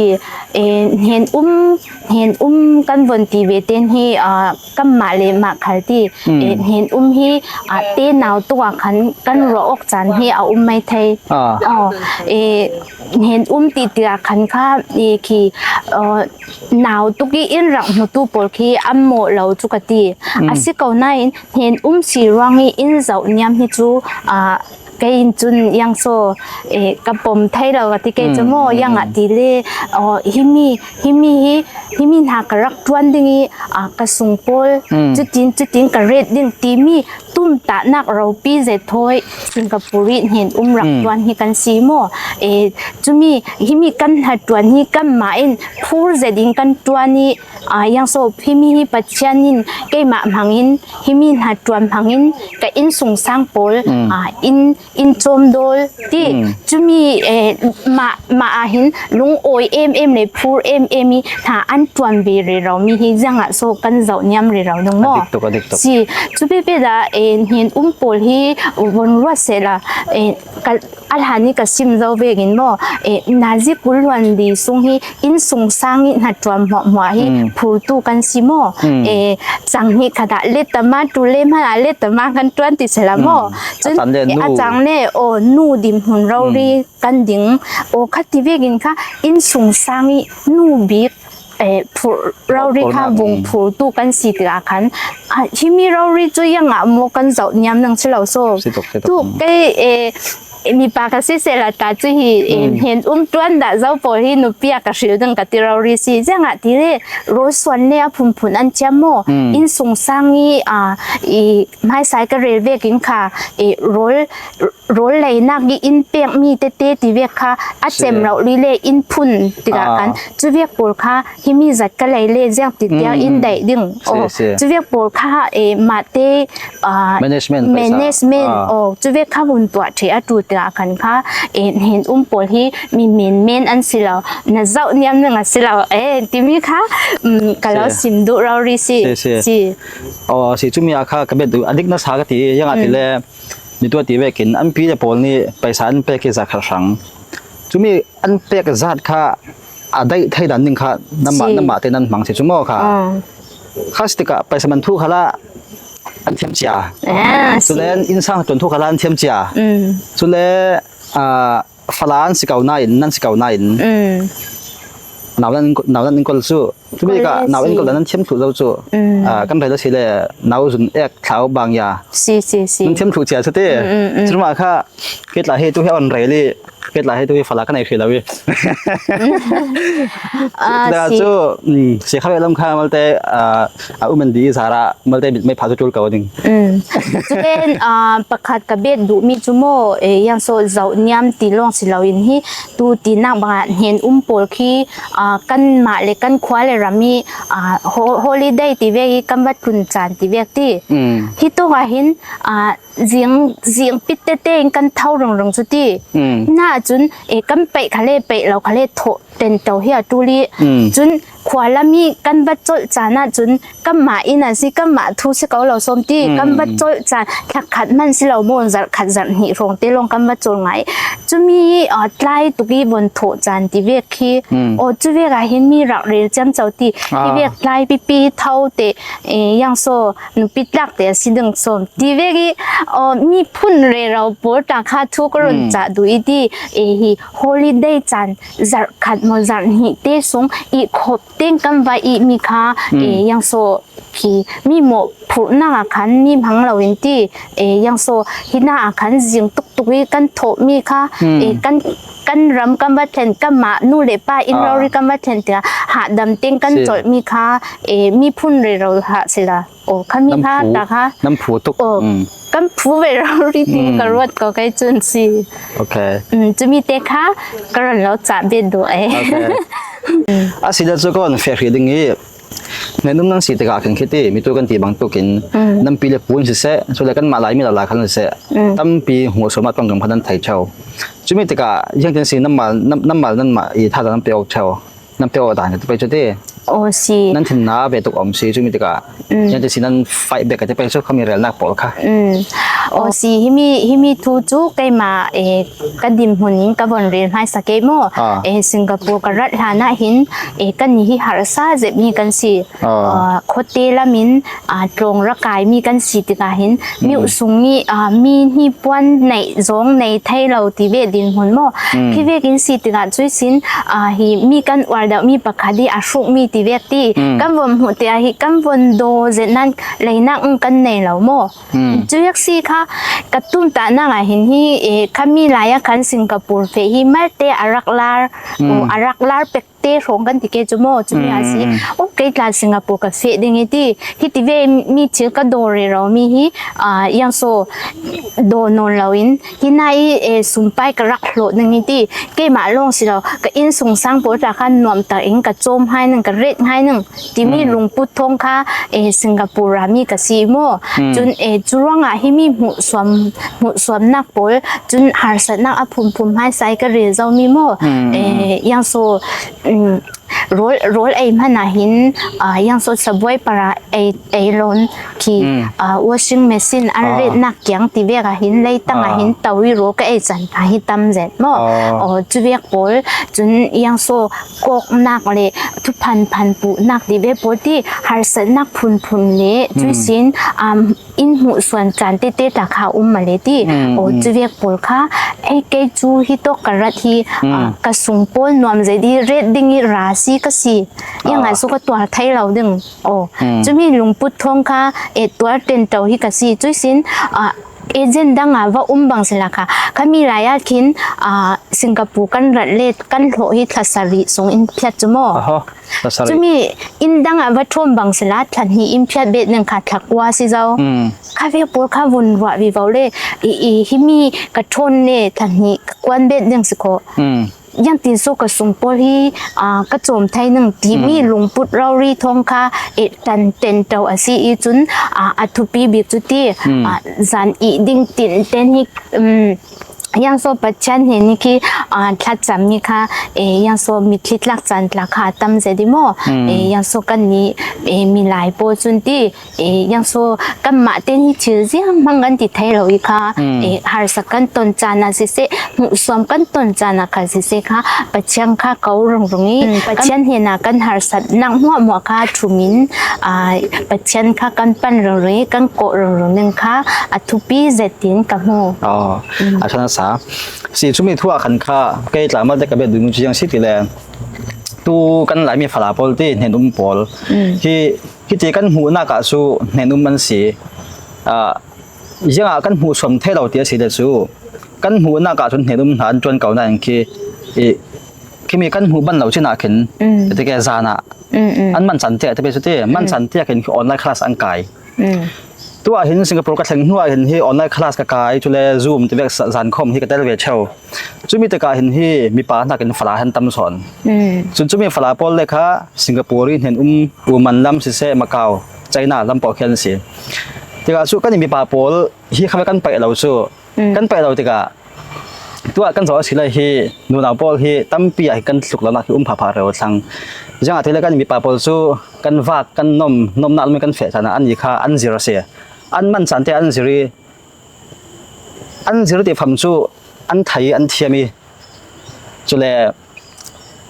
Eh, hnen um, hnen um kan von ti ve ten hi, ah, kanmah le mah khal ti. Eh, hnen um hi, ah, te nau tuk ah khan kan ruah awk caan hi a um mai thei. Ah. Aw, eh, hnen um ti tikah khan kha, eh, khi, ah, nau tuk i in rak hmutu pawl khi an mawh lo cu ka ti. A si ko nain hnen um si ruang i in zoh niam hi cu, ah, kei in cun yang so, eh, ka pom thei lo ka ti kei cu maw, yang ah ti le, aw, himi, himi hi, himi hna ka rak ṭuan ding i, ah, ka sung pawl, cutin, cutin ka ret ding timi tumtahnak ropi zet thawi Singapore i hnen um rak ṭuan hi kan si maw? Eh, cumi, himi kan hnaṭuan hi kanmah in phur zet in kan ṭuan i, ah, yang so, himi hi Pathian in keimah hmangin, himi hnaṭuan hmangin ka innsungsang pawl, ah, in, in cawmdawl ti. Cumi, eh, mah, mah ah hin lungawi em em le phur em em i hna an ṭuan ve rero mi hi ziangah so kan zoh niam rero ding maw? A dik tuk, a dik tuk. Si, cu pehpeh dah, eh, hnen um pawl hi von ruat sehla, eh, ka, a hlan i ka sim zo vekin maw, eh, nazi kul hluan li sung hi innsungsang i hnaṭuan hmuahhmuah hi phurtu kan si maw? Eh, cang hnih khat ah letama, ṭul le hmanh ah letama kan ṭuan ti sehla maw? Cun a cang le, aw, nu dinhmun rori kan ding. Aw, kha ti vekin kha innsungsang i nu bik, eh, phur, rori kha vung phurtu kan si tikah khan, ah, himi rori cu yang ah maw kan zoh niam nang si lo so. Si tuk, si tuk. Tu kei, eh, mipa ka si sehla ta cu hi, eh, hnen um ṭuan dah zo pawl hi nupi ah ka hril ding ka ti rori si. Ziangah ti le rawl suan le a phunphun an thiam maw? Innsungsang i, ah, i hmaisai ka rel vekin kha, eh, rawl, rawl leinak i in pekmi tete ti vek kha a cem rauh li le in phun tikah khan cu vek pawl kha himi zat ka lei le ziang ti tiang in daih ding. Aw, cu vek pawl kha, eh, mahte, ah, management, management, aw, cu vek kha vun tuah ṭheh a ṭul tikah khan kha, eh, hnen um pawl hi mi menmen an si lo, na zoh niam ning a si lo, eh, timi kha, um, ka lo sim duh rori si. Si, si. Si. Aw, si, cumi ah kha ka bet duh, a dik nasa ka ti, ziangah ti le, mi tuah ti vekin an pi le pawl nih paisa an pek i za khat hrang. Cumi an pek zat kha a daih thei dan ding kha nanmah, si, nanmah te nan hmang si cu maw kha. Ah. Kha si tikah paisa man thu khala an thiam cia. Ah, si. Cule innsang tuan thu khala an thiam cia. Mm. Cule, ah, fala an si ko nain, nan si ko nain. Mm. Nau nan, nau nan in kol cu. Cumi kha nau in kol dan nan thiam thluh zo cu. Mm. Ah, kan rel a si le nau zun ek thlau bang ya. Si, si, si. Nan thiam thluh cia cu ti. Mm, mm, mm. Cuma kha kei tla hi tu hi on rel i kei tla hi tu hi fala kan ei hrih lo i. Ah, si. Cu, mm, si kha ve lam kha malte, ah, a um an di i zara malte mit mai pha cu tul ko ding. Mm. Cule, ah, pakhat ka bet duhmi cu maw, eh, yang so zoh niam ti lawng si loin hi, tu tinak bangah hnen um pawl khi, ah, kanmah le kan khua le ram i, ah, ho-, holiday ti vek i kan va tlun caan ti vek ti. Mm. Hi tawk ah hin, ah, zing, zing pit tete in kan tho ringring cu ti. Mm. Hna ahcun, eh, kan peih khale, peih lo khale, thawh tento hi a ṭul i. Mm. Cun khua lam i kan va colh caan ahcun kanmah inn a si, kanmah thu si ko lo sawm ti, mm, kan va colh caan, thlakhat hman si lo maw, zarh khat zarh hnih hrawng te lawng kan va colh ngai. Cumi, ah, tlai tuk i von thawh caan ti vek khi, mm, aw, cu vek ah hin mi rak rel ciamco ti, hi, ah, vek tlai pipi tho te, eh, yang so, nupi tlak te a si ding sawm ti vek i, aw, miphun rero pawl ta kha thu ka run, mm, cah duh i ti, eh, hi holiday caan zarh khat maw zarh hnih te sung i khop teng kan va i mi kha, mm, eh, yang so khi mi mawh phurhnak ah khan mi hmang lo in ti, eh, yang so hi na ah khan zing tuktuk i kan thawh mi kha, mm, eh, kan, kan ram kan va thlen, kanmah nu le pa in, ah, rori kan va thlen tiah hahdam teng kan, si, colh mi kha, eh, miphun rero hlah si la. Oh, kha mi kha, ta kha. Nan phu tuk. Oh, mm, kan phu ve rori ti, mm, ka ruat ko kai cun si. Okay. Mm, cumi te kha ka run lo cah bet duh ai. Okay. A si le cu kan feh hrih ding i, hnen um nan si tikah khin khiti, mi tu kan ti bang tukin, mm, nan pi le pu in siseh, cule kanmah Laimi lo lai khan siseh, mm, tampi hmuhsuam ah ṭongkam kha nan thei ṭheo. Cumi tikah ziangtin si nanmah, nan, nanmah, nanmah i thazaang nan pe awk ṭheo, nan pe awk dan ka ti pei cu ti. Aw, si. Nan thinna ve tuk om si, cumi tikah, mm, ziangtin si nan fight back ka ti pei cu, khami relnak pawl kha. Mm. Aw, si, himi, himi thu cu keimah, eh, ka dinhmun in ka von rel hmaisa ke maw? Ah. Eh, Singapore ka rat hlan ah hin, eh, kannih hi harsa zet mi kan si. Ah. Ah, khuate lam in, ah, tlawng ra kai mi kan si tikah hin, mm, miuh sung i, ah, mi hnipuan neih zong nei thei lo ti ve dinhmun maw? Mm. Khi vekin si tikah cuih sin, ah, hi mi kan uar deuh mi pakhat i a hruk mi ti vek ti, mm, kan von hmuh te ah hi kan von daw zet nan leinak in kan nei lo maw? Mm. Cuih si kha ka tumtahnak ah hin hi, eh, khami lai ah khan Singapore feh hi malte a rak lar, mm, oh, a rak lar pek te hrawng kan ti ke cu maw? Cumi a si. Mm, mm. Oh, kei tla Singapore ka feh ding i ti. Hi ti ve mi thil ka daw rero mi hi, ah, yang so daw nawn lo in, hi na i, eh, sumpai ka rak hlawh ding i ti. Keimah lawng si lo, ka inn sungsang pawl tla khan nuamtak in ka cawm hai ning, ka ret hai ning. Timi, mm, lungput thawng kha, eh, Singapore rami ka si maw? Mm. Cun, eh, cu ruangah himi hmuhsuam, hmuhsuamnak pawl, cun harsatnak a phunphun hmaisa i ka rel zomi maw? Mm, mm, eh, mm, yang so, mm, rawl, rawl ei hmanh ah hin, ah, yang so sabuai para ei, ei lawn khi, mm, ah, washing machine an, ah, retnak kiang ti vek ah hin, leitang ah, ah, hin to i rawl ka ei can hna hi tam zet maw? Ah. Oh, cu vek pawl, cun yang so kawknak le thuphan phan puhnak ti ve pawl ti harsatnak phunphun le, mm, cuih sin, um, in hmuhsuan caan tete ta kha um mah le ti. Mm, aw, mm, cu vek pawl kha, ei, kei cu hi tawk ka rat hi, mm, ah, ka sung pawl nuam zei di ret ding i ra si ka si. Yang ah, ah, so ka tuar thei lo ding. Aw, mm, cumi lungput thawng kha, eh, tuar tento hi ka si. Cuih sin, ah, agent dang ah va um bang si la kha. Khami lai ah khin, ah, Singapore kan rat le kan hlawh hi thla sarih sung in phiat cu maw? Aho, thla sarih. Cumi inn dang ah va ṭhawn bang si la, thla hnih in phiat bet ning kha thla kua si zo. Mm. Kha vek pawl kha vun ruah vivo le, i, i, himi ka ṭhawn le thla hnih ka kuan bet ding si kho. Mm. Yang tin so ka sung pawl hi, ah, ka cawm thei ning timi, mm, lungput rori thawng kha, eh, tan tento a si i cun, ah, a thupi bik cu ti, mm, ah, zan i ding tin ten hi, um, Yang so Pathian hnen hi khi, ah, thlacam mi kha, eh, yang so mitthli tlak caan tla kha a tam zet i maw? Mm. Eh, yang so kan ni, eh, milai pawl cun ti, eh, yang so kanmah ten hi thil ziang hmang kan ti thei lo i kha, mm, eh, harsa kan ton caan ah siseh, hmuhsuam kan ton caan ah kha siseh kha, Pathian kha ko rungrung i, mm, Pathian hnenah kan harsatnak hmuahhmuah kha thumin, ah, Pathian kha kan pan rungrung i, kan kawh rungrung ding kha a thupi zet tiin ka hmu. Oh. Mm. A ṭha nasa. Si, cumi thu ah khan kha kei tla malte ka bet duhmi cu ziang si ti le, tu kan Laimi fala pawl ti hnen um pawl. Mm. Hi, hiti kan hmuhnak ah cu hnen um an si. Ah, ziangah kan hmuhsuam thei lo ti a si le cu, kan hmuhnak ah cun hnen um hna an ṭuan ko nain khi, i, khimi kan hmuh ban lo cin ah khin, mm, tike zan ah, mm, mm, an man caan tiah, tike cu ti, man, mm, caan tiah khin online class an kai. Mm. Tu ah hin Singapore ka thleng hnu ah hin hi online class ka kai, cule Zoom tivek sa-, zan khawm hi ka tel ve cheu. Cumi tikah hin hi mipa hnakin fala han tam sawn. Mm. Cun cumi fala pawl le kha Singapore i hnen um, Oman lam siseh, Macau, China lam paoh khi an si. Tikah cu kan i mipa pawl hi kha kan paih lo cu, mm, kan paih lo tikah, tuah kan zoh a si lai hi, nunau pawl hi tampi ah hi kan tluk lonak hi um phapha rero thlang. Ziangahtile kan mipa pawl cu kan vak, kan nom, nomnak lam kan feh caan ah an i kha an zir a si. An man caan te an zir i, an zir ti fam cu an thei, an thiam i, cule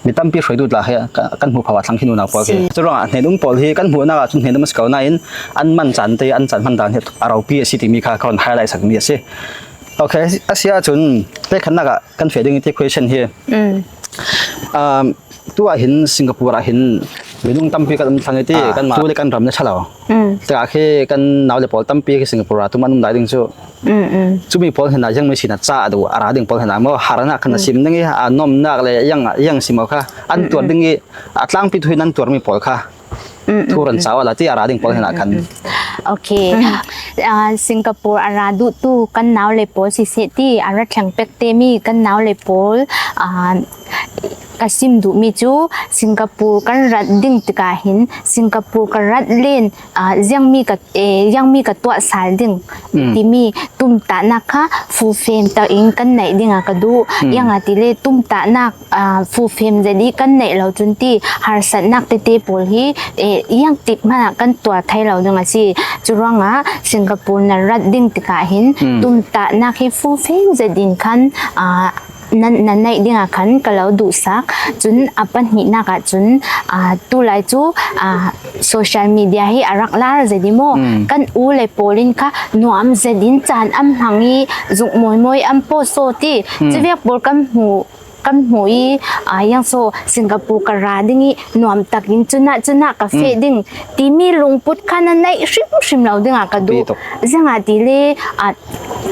mi tampi hruaitu tla he ka-, kan hmuh phawa thlang hi nunau pawl hi. Si. Curuangah hnen um pawl hi kan hmuhnak ah cun hnen um a si ko nain an man caan te, an caan hman dan hi a ropi a si timi kha ka rawn highlight sakmi a si. Okay, a si ahcun hleikhatnak ah kan feh ding i ti question hi. Mm. Um, tu ah hin Singapore ah hin minung tampi kan um thlang i ti, ah, kanmah tu le kan ram le ṭha lo. Mm. Tikah khi kan nau le pawl tampi khi Singapore ah tum an um lai ding cu. Mm, mm. Cumi pawl hnenah ziangmi sin a ca a duh, a ra ding pawl hnenah maw, harnak khan a, mm, sim ding i, a nomnak le yang, yang si maw kha, an, mm, tuar, mm, ding i, a tlangpi thu in an tuarmi pawl kha, mm, mm, thu ran, mm, cau a la ti a ra ding pawl hnenah khan. Mm, mm. Okay. Mm. Ah, Singapore a ra duhtu kan nau le pawl siseh ti, a ra thleng pek te mi kan nau le pawl, ah, ka sim duhmi cu Singapore kan rat ding tikah hin Singapore ka rat len, ah, ziangmi ka, eh, ziangmi ka tuah sal ding, mm, timi tumtahnak kha fufem tak in kan neih dingah ka duh. Mm. Ziangahtile tumtahnak, ah, fufem zet i kan neih lo cun ti harsatnak tete pawl hi, eh, ziangtik hmanah kan tuar thei lo ding a si. Curuangah Singapore na rat ding tikah hin, mm, tumtahnak hi fufem zet in khan, ah, na, na neih dingah khan ka lo duhsak. Cun a pahnihnak ah cun, aa, tulai cu, aa, social media hi a rak lar zet i maw? Mm. Kan u le pawl in kha nuam zet in caan an hmang i zuk mawimawi an post so ti. Mm. Cuvek pawl kan hmuh, kan hmuh i, aa, yang so Singapore ka ra ding i nuam tak in cunah, cunah ka feh, mm, ding timi lungput kha na neih hrimhrim lo dingah ka duh. Pi tuk. Ziangahtile, aa,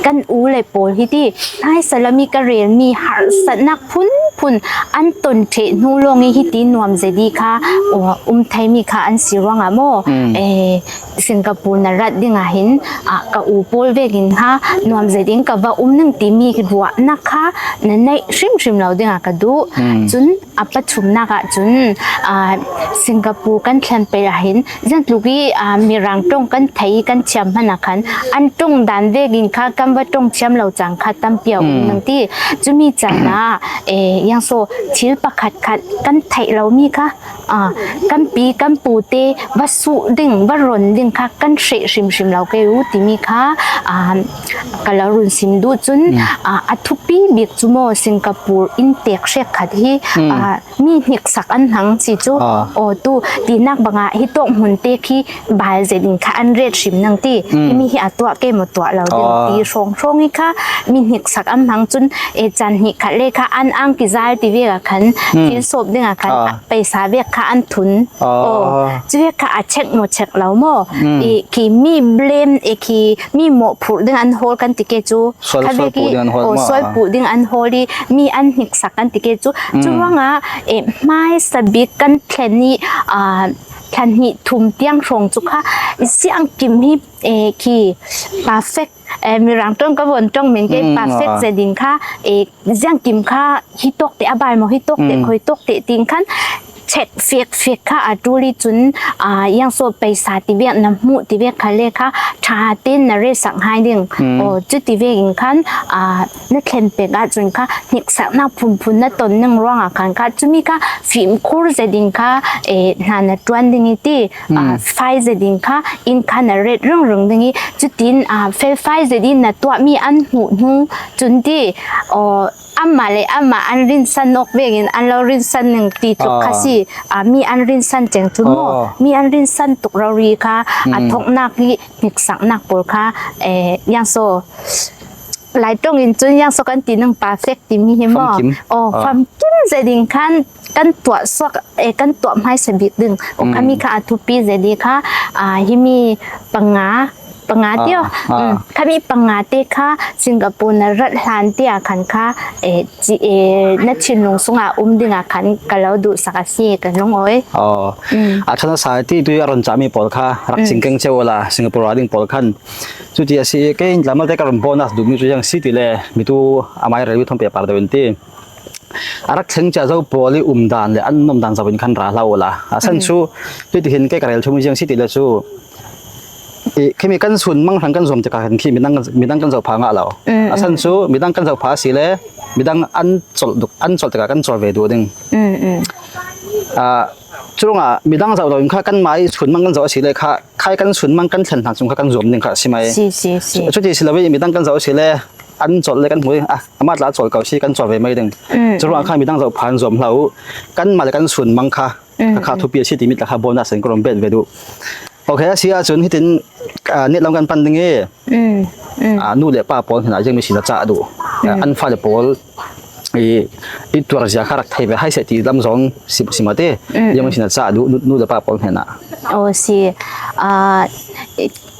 kan u le pawl hiti hmaisa lam i ka relmi harsatnak phunphun an ton ṭheh hnu lawng i hiti nuam zet i kha, uh, um theimi kha an si ruangah maw? Mm. Eh, Singapore na rat dingah hin, ah, ka u pawl vekin kha nuam zet in ka va um ning timi ruahnak kha na neih hrimhrim lo dingah ka duh. Mm. Cun a pathumnak ah cun, aa, Singapore kan thlen pei ah hin, ziangtluk i, aa, Mirang ṭong kan thei i kan thiam hmanh ah khan, an ṭong dan vekin kha kan va ṭong thiam lo cang kha tampi a um, mm, nang ti. Cumi caan ah, eh, yang so thil pakhat khat kan theih lomi kha, aa, kan pi kan pu te va suh ding, va ron ding kha kan hreh hrimhrim lo ke u timi kha, aa, ka lo run sim duh cun, mm, aa, a thupi bik cu maw Singapore inntek hrekkhat hi, mm, aa, mi hniksak an hmang si cu. Ah. Aw, tu tinak bangah hi tawk hmun te khi bal zet in kha an ret hrim nang ti. Mm. Himi hi a tuah ke maw tuah lo ding, ah, ti hrawng hrawng i kha mi hniksak an hmang cun, e, caan hnih khat le kha an ang kizal ti vek ah khan, mm, thil sawp ding ah khan, ah, paisa vek kha an thun. Ah. Aw, cu vek kha a check maw check lo maw? Mm. I khi mi blame, e, khi mi mawhphurh ding an hawl kan ti ke cu. Sual, kha sual vek i, puh ding an hawl, aw, maw? Sual puh ding an hawl i mi an hniksak kan ti ke cu. Mm. Curuangah, eh, hmaisa bik kan thlen i, ah, thla hnih thum tiang hrawng cu kha ziangkim hi, eh, khi perfect, eh, Mirang ṭong ka von ṭong men ke, mm, perfect, ah, zet in kha, eh, ziangkim kha hi tawk te a bai maw, hi tawk te, mm, khoi tawk te tin khan check fek fek kha a tul i cun, aa, yang so paisa ti vek na hmuh ti vek kha le kha ṭha tein na resak hai ding. Mm. Aw, cuti vek in khan, aa, na thlen pek ah cun kha hniksaknak phunphun na ton ning ruangah khan kha cumi kha fimkhur zet in kha, eh, hna na ṭuan ding i ti, aa, mm, fai zet in kha inn kha na ret ringring ding i cutin, aa, felfai zet in na tuahmi an hmuh hnu cun ti, aw, amah le amah an rinsan awk vekin an lo rinsan ning ti tluk kha si. Ah, mi an rinsan ceng cu maw? Ah. Mi an rinsan tuk rori kha a thawknak i hniksaknak pawl kha, eh, yang so, Lai ṭong in cun yang so kan ti ning perfect timi hi maw? Famkim. Oh, famkim zet in khan kan tuah suak, eh, kan tuah hmaisa bik ding. Oh, khami kha a thupi zet i kha, ah, himi panga panga tio. Ah, ah. Mm. Khami panga te kha Singapore na rat hlan te ah khan kha, eh, ci, eh, na thinlung sungah um dingah khan ka lo duhsak a si ka lungawi. Oh. Mm. A ṭha nasa ti tu a ron cami pawl kha rak cing keng cio la Singapore a ding pawl khan. Cuti a si i, kei in tla malte ka ron bonus duhmi cu ziang si ti le, mi tu a mai rel mi thawng pehpar deuh in ti. A rak thleng cia zo pawl i umdan le an nomdan zo in khan ra hlah u la. A san cu, hiti hin kei ka rel chumi ziang si ti le cu, i, khimi kan sun mang hrang kan zuam tikah hin khi midang, midang kan zoh pha ngah lo. Mm, a san cu, midang kan zoh pha si le, midang an colh duk, an colh tikah kan colh ve duh ding. Mm, mm. Ah, curuangah midang zoh lo in kha kanmah i sun mang kan zoh a si le kha, khai kan sun mang kan thlen hna chung kha kan zuam ding kha a si mai. Si, si, si. Cuti si lo i midang kan zoh a si le, an colh le kan hmu i, ah, amah tla colh ko si kan colh ve mai ding. Mm, curuangah kha midang zoh phan zuam hlah u. Kanmah le kan sun mang kha, mm, kha, kha thupi a si timi tla kha bonus in ka ron bet ve duh. Okay, a si ahcun hitin, ah, net lam kan pan ding i, mm, mm, ah, nu le pa pawl hnenah ziangmi si na cah duh. Ah, mm, an fale pawl i, i tuar zia kha rak thei ve hai seh ti lam zong si, si mah te. Mm, ziangmi si na cah duh, nu, nu le pa pawl hnenah. Oh, si. Ah,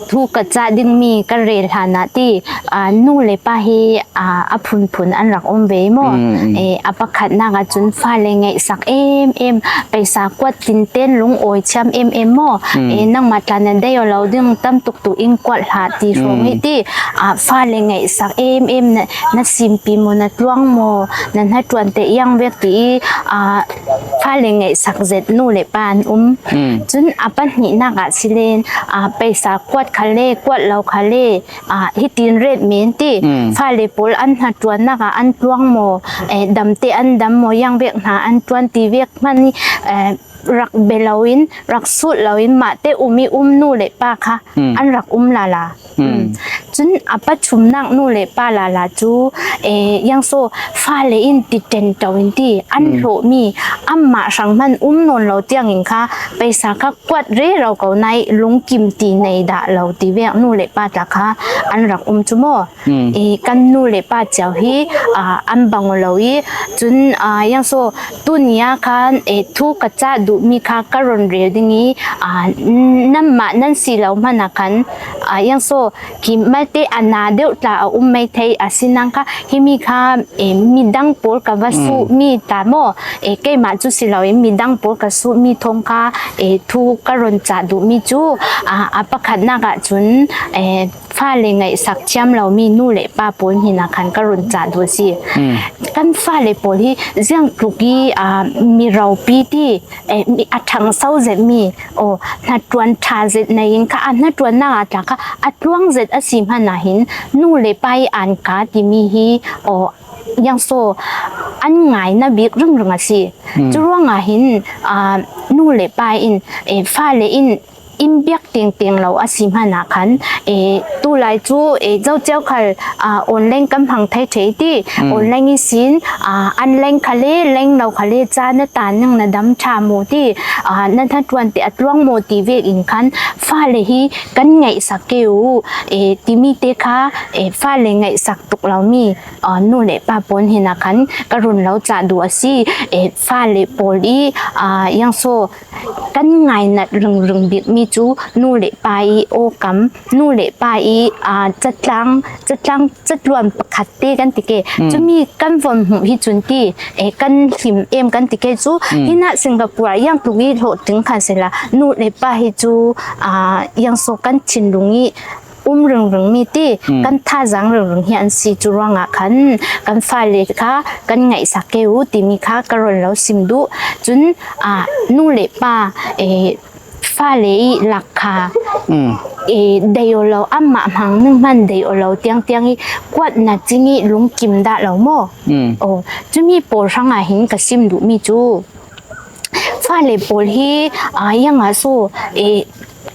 thu ka cah dingmi ka rel hlanah ti, ah, nu le pa hi, ah, a phunphun an rak um ve maw? Mm, mm. Eh, a pakhatnak ahcun fale ngaihsak em em, paisa kuat tinten lungawi thiam em em maw? Mm. Eh, nangmah tla na dei aw lo ding tam tuk tu in kuat hlah ti hrawng i ti, ah, fale ngaihsak em em na, na simpi maw, na tluang maw, na hnaṭuan te iang vek ti i, ah, fale ngaihsak zet nu le pa an um. Mm. Cun a pahnihnak ah si len, ah, paisa kuat kha le, kuat lo kha le, ah, hitin ret men ti, mm, fale pawl an hnaṭuannak ah an tluang maw, eh, dam te an dam maw, iang vek hna an ṭuan ti vek hmanh i, eh, rak bia loin, rak sut loin, mah te um i um nu le pa kha, mm, an rak um lala. Mm. Mm. Cun a pathumnak nu le pa lala cu, eh, yang so fale in ti ṭenṭo in ti, an, mm, hlawhmi, anmah hrang hmanh um nawn lo tiang in kha, paisa kha kuat rero ko naih lungkim ti nei dah lo ti vek nu le pa tla kha an rak um cu maw? Mm. I kan nu le pa cio hi, ah, an bang aw lo i, cun, ah, yang so, tuni ah khan, eh, thu ka cah duhmi kha ka ron rel ding i, ah, n-, nanmah nan si lo hmanh ah khan, ah, yang so, khi malte a na deuh tla a um mai thei a si nang kha, himi kha, eh, midang pawl ka va, mm, suhmi tla maw? Eh, keimah cu si loin midang pawl ka suhmi thawng kha, eh, thu ka ron cah duhmi cu, ah, a pakhatnak ah cun, eh, fale ngaihsak thiam lomi nu le pa pawl hnen ah khan ka run cah duh a si. Mm. Kan fale pawl hi ziang tluk i, aa, mi ropi ti, eh, mi a ṭhangso zetmi, aw, hnaṭuan ṭha zet nei in kha a hnaṭuannak ah tla kha a tluang zet a si hmanh ah hin nu le pa i an ka timi hi, aw, yang so an ngai na bik ringring a si. Mm. Cu ruangah hin, aa, nu le pa in, eh, fale in in biak tengteng lo a si hmanh ah khan, eh, tulai cu, eh, zocio khal, ah, online kan hmang thei ṭheh ti, mm, online ihsin, ah, an leng kha le, leng lo kha le, ca na tan ning na dam ṭha maw ti, ah, na hnaṭuan te a tluang maw ti vek in khan fale hi kan ngaihsak ke u, eh, timi te kha, eh, fale ngaihsak tuk lomi, ah, nu le pa pawl hnen ah khan ka run lo cah duh a si, eh, fale pawl i, ah, yang so, kan ngainat ringring bikmi cu nu le pa i awkam, nu le pa i, aa, catlang, catlang, catluan pakhat te kan ti ke. Mm. Cumi kan von hmuh hi cun ti, eh, kan hlim em kan ti ke cu, mm, hinah Singapore ah yang tluk i hlawhtling khan sehla, nu le pa hi cu, aa, yang so kan thinlung i um ringring mi ti, kan thazang ringring hi an si. Cu ruangah khan kan fale kha kan ngaihsak ke u timi kha ka run lo sim duh. Cun, aa, nu le pa, ee, fale i lak kha, ee, dei aw lo, amah hmang ning hman dei aw lo tiangtiang i kuat na cing i lungkim dah lo maw? Aw, cumi pawl hrangah hin ka sim duh mi cu, fale pawl hi, aa, iangah so, ee,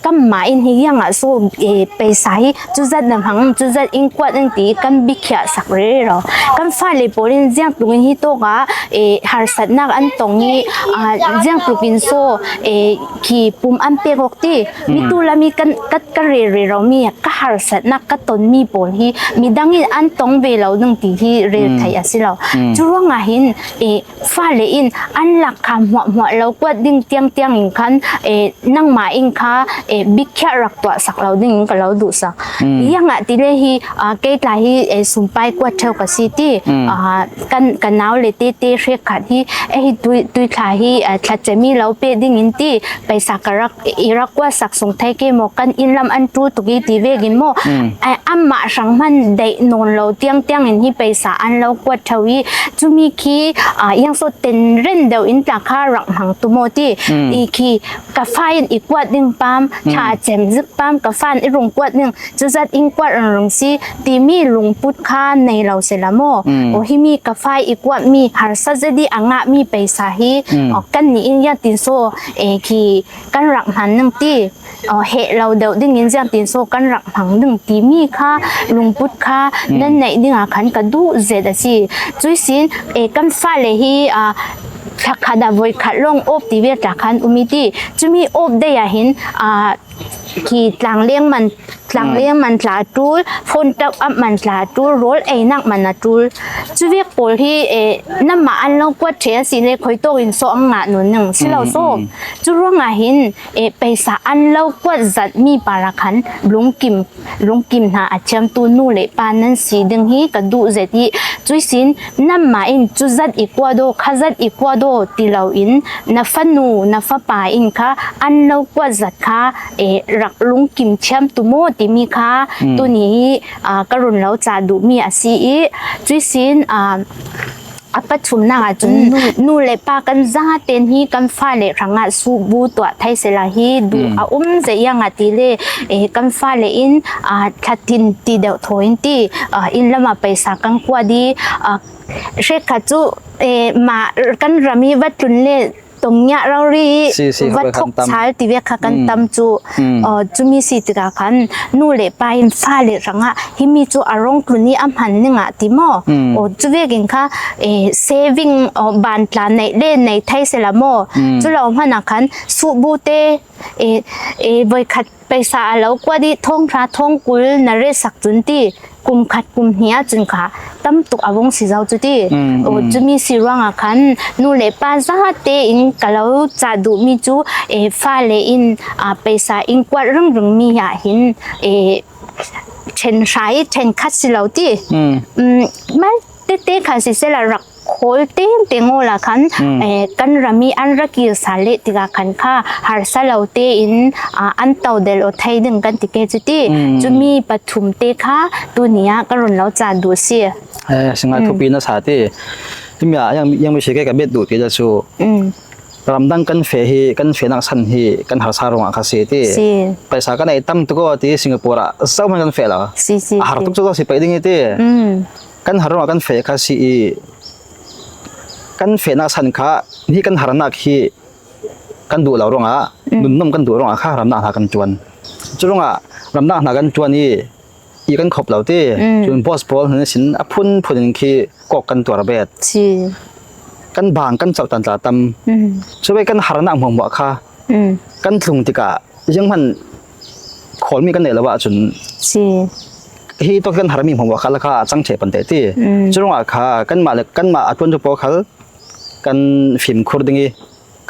kanmah in hi iangah so, ee, peisa hi cuzat na hmang, cuzat in kuat in ti kan bikhiah sak rero. Kan fale pawl in ziangtluk in hi tawk ah, ee, harsatnak an tong i, aa, ziangtluk in so, ee, khi pum an pek awk ti, mi tu lam i kan, ka, ka rel rero mi, ka harsatnak ka ton mi pawl hi midang in an tong ve lo ding ti hi rel theih a si lo. Cu ruangah hin, ee, fale in an lak kha hmuahhmuah lo kuat ding tiangtiang in khan, ee, nangmah in kha, ee, bikhiah rak tuah sak lo ding in ka lo duhsak. Iangah ti le hi, aa, kei tla hi, ee, sumpai kuat ṭheu ka si ti, aa, kan, ka nau le tete hrekkhat hi, ee, hi tui, tui tla hi, aa, thlacem i lo pe ding in ti, peisa ka rak i rak kuatsak sung thei ke maw, kan inn lam an ṭul tuk i ti vekin maw, eh, amah hrang hman daih nawn lo tiangtiang in hi peisa an lo kuat ṭheu i, cumi khi, ah, iangso ten ren deuh in tla kha rak hmang tu maw ti, i khi ka fa in i kuat ding pam, ṭha cem zik pam, ka fa in i rung kuat ding, cuzat in kuat rung rung si, timi lungput kha nei lo sela maw. Aw, himi ka fa i kuat mi, harsa zet i a ngah mi peisa hi, aw, kan nih in ya tin so, eh, khi kan rak hman ning ti, aw, heh lo deuh ding in ziangtin so kan rak hmang ding timi kha lungput kha nan neih ding ah khan ka duh zet a si. Cui sin, eh, kan fale hi, ah, thla khat ah voi khat lawng awp ti vial tla khan um i ti. Cumi awp dei ah hin, ah, khi tlangleng man, tlangleng man tla a ṭul, phone top up man tla a ṭul, rawl einak man a ṭul. Cu vek pawl hi, eh, nanmah an lo kuat ṭheh a si le khuitawk in so an ngah nawn ning si lo so. Cu ruangah hin, eh, peisa an lo kuat zat mi par ah khan lungkim, lungkim hna a thiamtu nu le pa nan si ding hi ka duh zet i, cui sin nanmah in cu zat i kuat aw, kha zat i kuat aw ti lo in na fanu, na fapa in kha an lo kuat zat kha, eh, rak lungkim thiam tu maw timi kha tuni hi, ah, ka run lo cah duh mi a si i, cui sin, ah, a pathumnak ah cun nu le pa kan zaten hi kan fale hrangah subu tuah thei sela hi duh a um zet iang ah ti le, eh, kan fale in, ah, thlatin ti deuh thaw in ti, ah, inn lam ah peisa kan kuat i, ah, hrekkhat cu, eh, mah kan ram i va tlun le tongngiah rori va thok chal ti vek kha kan tam cu, aw, cumi si tikah khan nu le pa in fale hrangah himi cu a rong tlun i a hman ning ah ti maw? Aw, cu vekin kha, eh, saving, aw, ban tla neih le nei thei sela maw? Cu lo hman ah khan subu te, eh, eh, voikhat peisa a lo kuat i thawng hra thawng kul na retsak cun ti, kum khat kum hnih ah cun kha tam tuk a vong si zo cu ti. Aw, cumi si ruangah khan nu le pa zate in ka lo cah duh mi cu, eh, fale in, ah, peisa in kuat ringring mi ah hin, eh, ṭhen hra i ṭhen khat si lo ti. Um, mal tete khan sisela rak khawl tengteng awla khan, eh, kan ram i an ra kir sa le tikah khan kha harsa lo tein, ah, an to del aw thei ding kan ti ke cu ti. Cumi pathum te kha tuni ah ka run lo cah duh si. Eh, singai thupi na sa ti. Himi ah yang, yang mi si ke ka bet duh ti cu. Ramdang kan feh hi, kan fehnak san hi kan harsa ruangah kha si ti. Paisa kan ei tam tuk aw ti Singapore ah zohman kan feh lo. A har tuk cu si pei ding i ti. Kan har ruangah kan feh kha si i, kan fehnak san kha hi kan harnak hi kan duh lo ruangah, nunnom kan duh ruangah kha ramdang hna kan ṭuan. Cu ruangah ramdang hna kan ṭuan i, i kan khop lo ti. Cun boss pawl hna sin a phunphun in khi kawk kan tuar bet. Kan bang kan cauh tan tla tam. Cu ve kan harnak hmuahhmuah kha kan tlung tikah zianghman khawlmi kan neih lo ahcun hi tawk kan harmi hmuahhmuah kha lakha a cang ṭheh pan te ti. Cu ruangah kha kanmah le kanmah a ṭuanṭu pawl khal kan fimkhur ding i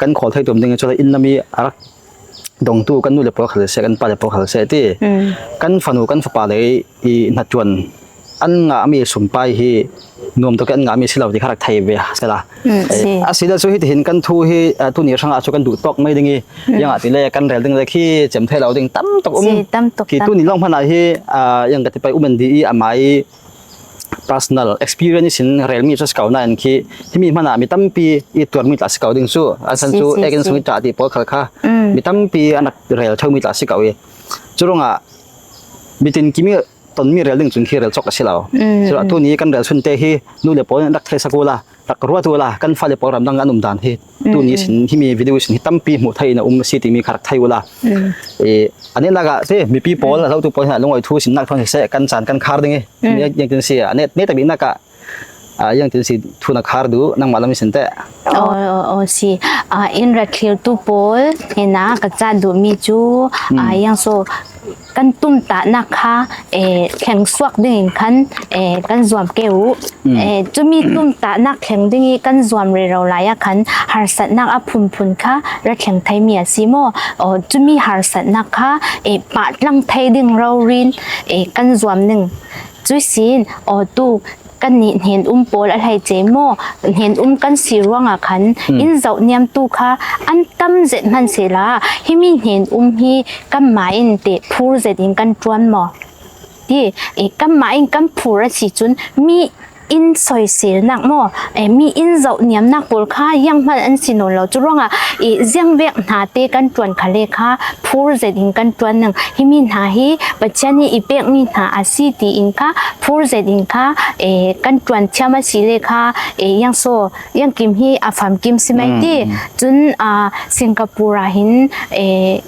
kan khawl thei tum ding i cu inn lam i a rak dongtu kan nu le pawl khal seh, kan pa le pawl khal seh ti. Kan fanu, kan fapa le i hnaṭuan an ngahmi sumpai hi nuam tawh kei an ngah mi si lo ti kha rak thei ve sela. A si le chu hitihin kan thu hi, ah, tuni hrangah chu kan duh tawk mai ding i, iang ah ti le kan rel ding le khi cem thei lo ding tam tak um. Khi tuni lawng hmanah hi, ah, iang ka ti pai um an di i, amah i personal experience in rel mi chu a si ko nain khi, himi hmanah mi tampi i tuar mi tla si ko ding chu. A san chu ek in sung i ṭah ti pawl khal kha mi tampi an rak rel theu mi tla si ko i. Chu ruangah mitin kimi ton mi rel ding cun khi rel chawk a si lo. Chu ruah tuni kan rel sunte hi nu le pawl in rak theisak ula, rak ruat ula, kan fale pawl ramdang an um dan hi tuni sin, himi video sin hi tampi hmuh theih in a um a si timi kha rak thei ula. I, a netnak ah te mipi pawl a zotu pawl hin a lungawi thu sin nak thawn hi seh, kan caan kan khar ding i. Iang tin si a net, net a biknak ah, ah, iang tin si thu na khar duh nangmah lam i sin te. Aw, aw, aw, si. Ah, in rak thlirtu pawl hnenah ka cah duhmi cu, ah, iang so kan tumtahnak kha, eh, thleng suak dingin khan, eh, kan zuam ke uh. Eh, cumi tumtahnak thleng ding i kan zuam rero lai ah khan harsatnak a phunphun kha ra thleng theimi a si maw? Aw, cumi harsatnak kha, eh, pahtlang thei ding rori in, eh, kan zuam ning. Cui sin, aw, tu kannih hnen um pawl a hleice maw? Hnen um kan si ruangah khan in zoh niamtu kha an tam zet hman sehla, himi hnen um hi kanmah in teh phur zet in kan ṭuan maw? Ti, eh, kanmah in kan phur a si cun mi in soiselnak maw? Eh, mi in zoh niamnak pawl kha iang hman an si nawn lo. Cu ruangah, eh, ziangvek hnate kan ṭuan kha le kha phur zet in kan ṭuan ning. Himi hna hi Pathian hi i pekmi hna a si tiin kha phur zet in kha, eh, kan ṭuan thiam a si le kha, eh, iang so, iang kim hi a famkim si mai ti. Cun, ah, Singapore ah hin, eh,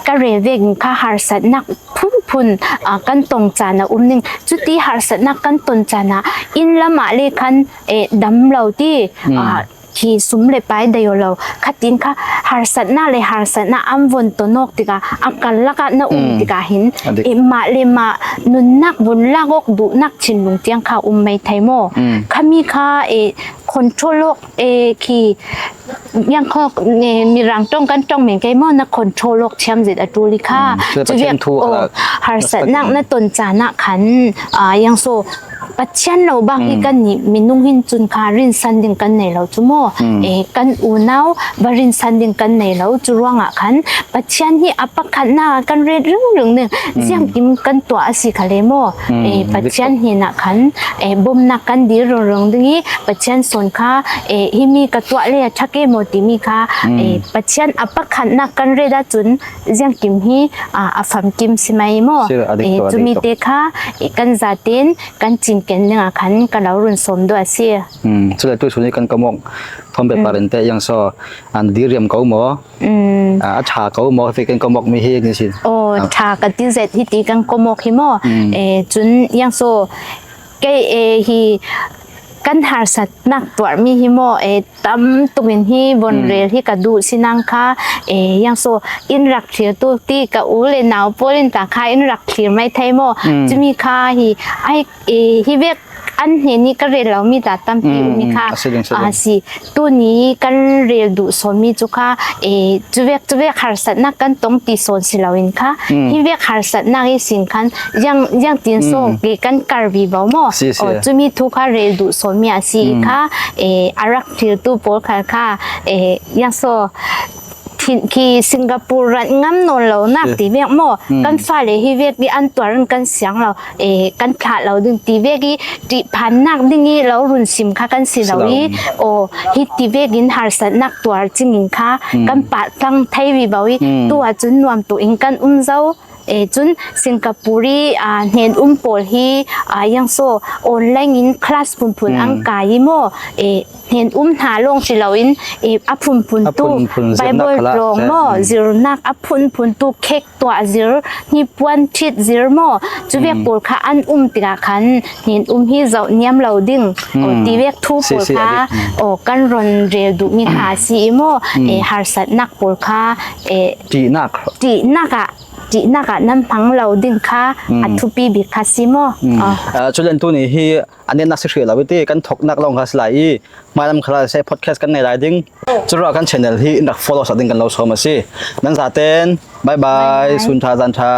ka rel vekin kha harsatnak phunphun, ah, kan tong caan a um ning. Cuti harsatnak kan ton caan ah inn lam ah le khan, eh, dam lo ti, ah, khi sum le pai dai aw lo. Khatin kha harsatnak le harsatnak an von ton awk tikah a karlak ah na um tikah hin, eh, mah le mah nunnak von lak awk duhnak thinlung tiang kha um mai thei maw? Khami kha, eh, control awk, eh, khi iang kho, eh, Mirang ṭong kan ṭong men kei maw, na control awk thiam zet a ṭul i kha. Cu viak, aw, harsatnak na ton caan ah khan, ah, iang so Pathian lo bak i kannih minung hin cun kha rinsan ding kan nei lo cu maw? Eh, kan unau va rinsan ding kan nei lo. Cu ruangah khan Pathian hi a pakhatnak ah kan ret ringring ding. Ziangkim kan tuah a si kha le maw? Eh, Pathian hnenah khan, eh, bawmhnak kan dir ringring ding i Pathian sawn kha, eh, himi ka tuah le a ṭha ke maw timi kha, eh, Pathian a pakhatnak kan ret ahcun ziangkim hi, ah, a famkim si mai maw? Eh, cumi te kha, eh, kan zaten kan cinken dingah khan ka lo run sawm duh a si. Cule tuisun i kan komawk thawn pehpar in teh iang so, an diriam ko maw? Ah, a ṭha ko maw? Hi kan komawkmi hi ni sin. Aw, ṭha ka ti zet hi ti kan komawk hi maw? Eh, cun iang so, kei, eh, hi kan harsatnak tuarmi hi maw? Eh, tam tukin hi von rel hi ka duh si nang kha, eh, iang so in rak thlir tu ti ka u le nau pawl in ta kha in rak thlir mai thei maw? Cumi kha hi, ai, eh, hi vek an hnen i ka rel lo mi ta tampi um i kha a si. Tuni kan rel duh sawn mi cu kha, eh, cuvek, cuvek harsatnak kan tong ti sawn si lo in kha, hi vek harsatnak i sin khan, ziang, ziang tin so ke kan kar vivo maw? Aw, cumi thu kha rel duh sawn mi a si i kha, eh, a rak thlir tu pawl khal kha, eh, iang so, khi Singapore rat ngam nawn lo nak ti vek maw? Kan fale hi vek i an tuar in kan siang lo, eh, kan thlah lo ding ti vek i ṭihphannak ding i lo run sim kha kan si lo i, aw, hi ti vek in harsatnak tuar cing in kha kan pahtlang thei vivo i, tu ahcun nuam tu in kan um zo. Eh, cun Singapore i, ah, hnen um pawl hi, ah, iang so online in class phunphun an kai i maw? Eh, hnen um hna lawng si lo in, eh, a phunphun tu Bible tlawng maw, zirnak a phunphun tu khek tuah zir, hnipuan ṭhit zir maw? Cuvek pawl kha an um tikah khan hnen um hi zoh niam lo ding, aw, ti vek thu pawl kha, aw, kan ron rel duhmi kha a si i maw? Eh, harsatnak pawl kha, eh, ṭihnak ah ṭihnak ah nan hmang lo ding kha a thupi bik kha si maw? Ah, culen tuni hi a netnak si hrih lo i ti kan thoknak lawng kha si lai i, hmailam khalah se podcast kan nei lai ding. Curuah kan channel hi in rak follow sak ding kan lo sawm a si. Nan zaten bye bye, sun ṭha zan ṭha.